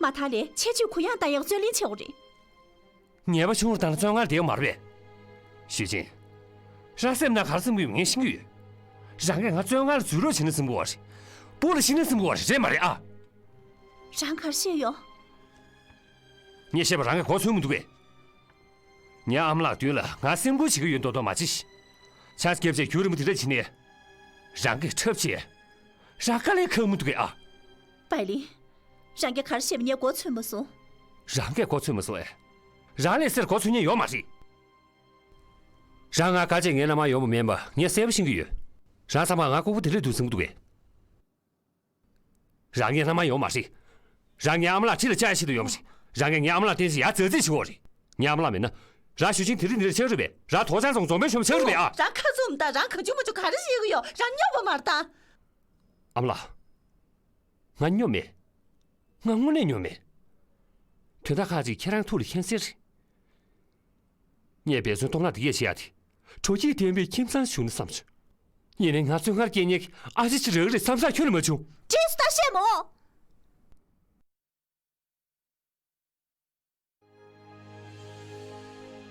མ་མཐའ་ལ་ཆེད་སྤྱོད་གུ་ཡངས་བཏང་ཡག་རྩོད་ལེན་བྱེད་དགོས་རེད། ཉེས་པ་ཆུང་རུ་བཏང་ན་བཙོན་ཁང་ལ་བསྡད་ཡོད་མ་རེད་པས། ཞུས་ཅིན། རང་སེམས་ནང་ག་རེ་བསམ་གྱི་ཡོད་ངས་ཤེས་ཀྱི་ཡོད། རང་གིས་ང་བཙོན་ཁང་ལ་འཛུལ་རོགས་བྱེད་ན་བསམ་གི་ཡོད་རེད། སྦུག་ལ་ཤི་ན་བསམ་གི་ཡོད་རེད། རེད་མ་རེད་ཨ། རང་ག་རེ་བཤད་ཡོད། ངས་བཤད་པ་རང་གིས་གོ་ཚོད་མི་འདུག་གས། ངའི་ཨ་མ་ལགས་མདུན་ལ་ང་སེམས་ཁུར་བྱེད་ཀྱི་ཡོད་མདོག་མདོག་མ་བྱེད། ཆང་ས་བརྒྱབ་བྱས་རྒྱུན་རིང་པོ་དེ་འདྲ་བྱེད་ནས། རང་གིས་འཁྲབ་བྱས། རང་དཀའ་ལས་ཁག་མི་འདུག་གས་ཨ། པའི་ལིན། རང་གིས་ག་རེ་བཤད་པ་ངས་གོ་ཚོད་མ་སོང་། རང་གིས་གོ་ཚོད་མ་སོང་ཨེ། རང་ལས་སེར་གོ་ཚོད་མཁན་ཡོད་མ་རེད། རང་ང་དཀའ་སྤྱད་ངའི་མནའ་མར་ཡོང་བ་མིན་པ་ངས་གསལ་པོ་ཤེས་ཀྱི་ཡོད། རང་ཚང་མ་ང་ལྐུགས་པ་དེ་འདྲ་འདུག་བསམ་གྱི་འདུག་གས། རང་ངའི་མནའ་མར་ཡོང་བ་མ་རེད། རང་ངའི་ཨ་མ་ལགས་འཁྲིས་ལ་བཅར་ཡ་ཆེད་དུ་ཡོང་བ་རེད། རང་ངས་ངའི་ཨ་མ་ལགས་བསྟེན་ཆེད་ཡར་འཛེག་འཛེག་བྱེད་ཀྱི་ཡོད་རེད། ངའི་ཨ་མ་ལགས་མེད་ན། རང་ཞུ་ཆེན་དེ་རིང་འདིར་ཆགས་རེད་པས། རང་དོག་ཅང་རྫོང་རྫོང་དཔོན་གཞོན་པ་ཆགས་རེད་པས་ཨ། རང་ཁ་རྩུམ་དང་རང་གང་བྱུང་མང་བྱུང་ག་རེ་བཤད་ཀྱི་ཡོད། རང་སྨྱོ་བ་མ་རེད་ད། ཨ་མ་ལགས། ང་སྨྱོ་མེད། ང་དངོས་གནས་སྨྱོ་མེད། དོན་དག་ཁག་ཅིག་ཁྱེད་རང་ཐུགས་ལ་ཁྱད་མཚར་རེད། ངས་འབད་བརྩོན་གཏོང་ན་འདི་གས་བྱེད་ཡ་དེ། དྲོ་སྐྱིད་ལྡན་པའི་ཁྱིམ་ཚང་ཞིག་བྱུང་ན་བསམ་བྱུང་། ཡིན་ནའི་ང་བཙོན་ཁང་སྐྱེལ་མཁན་གྱི་ཨ་ཅེ་ཅིག་རག་གི་རེད་བསམ་བསམ་ཁྱོན་ནས་མ་བྱུང་། རྗེས་སུ་ད་བཤད་མོ།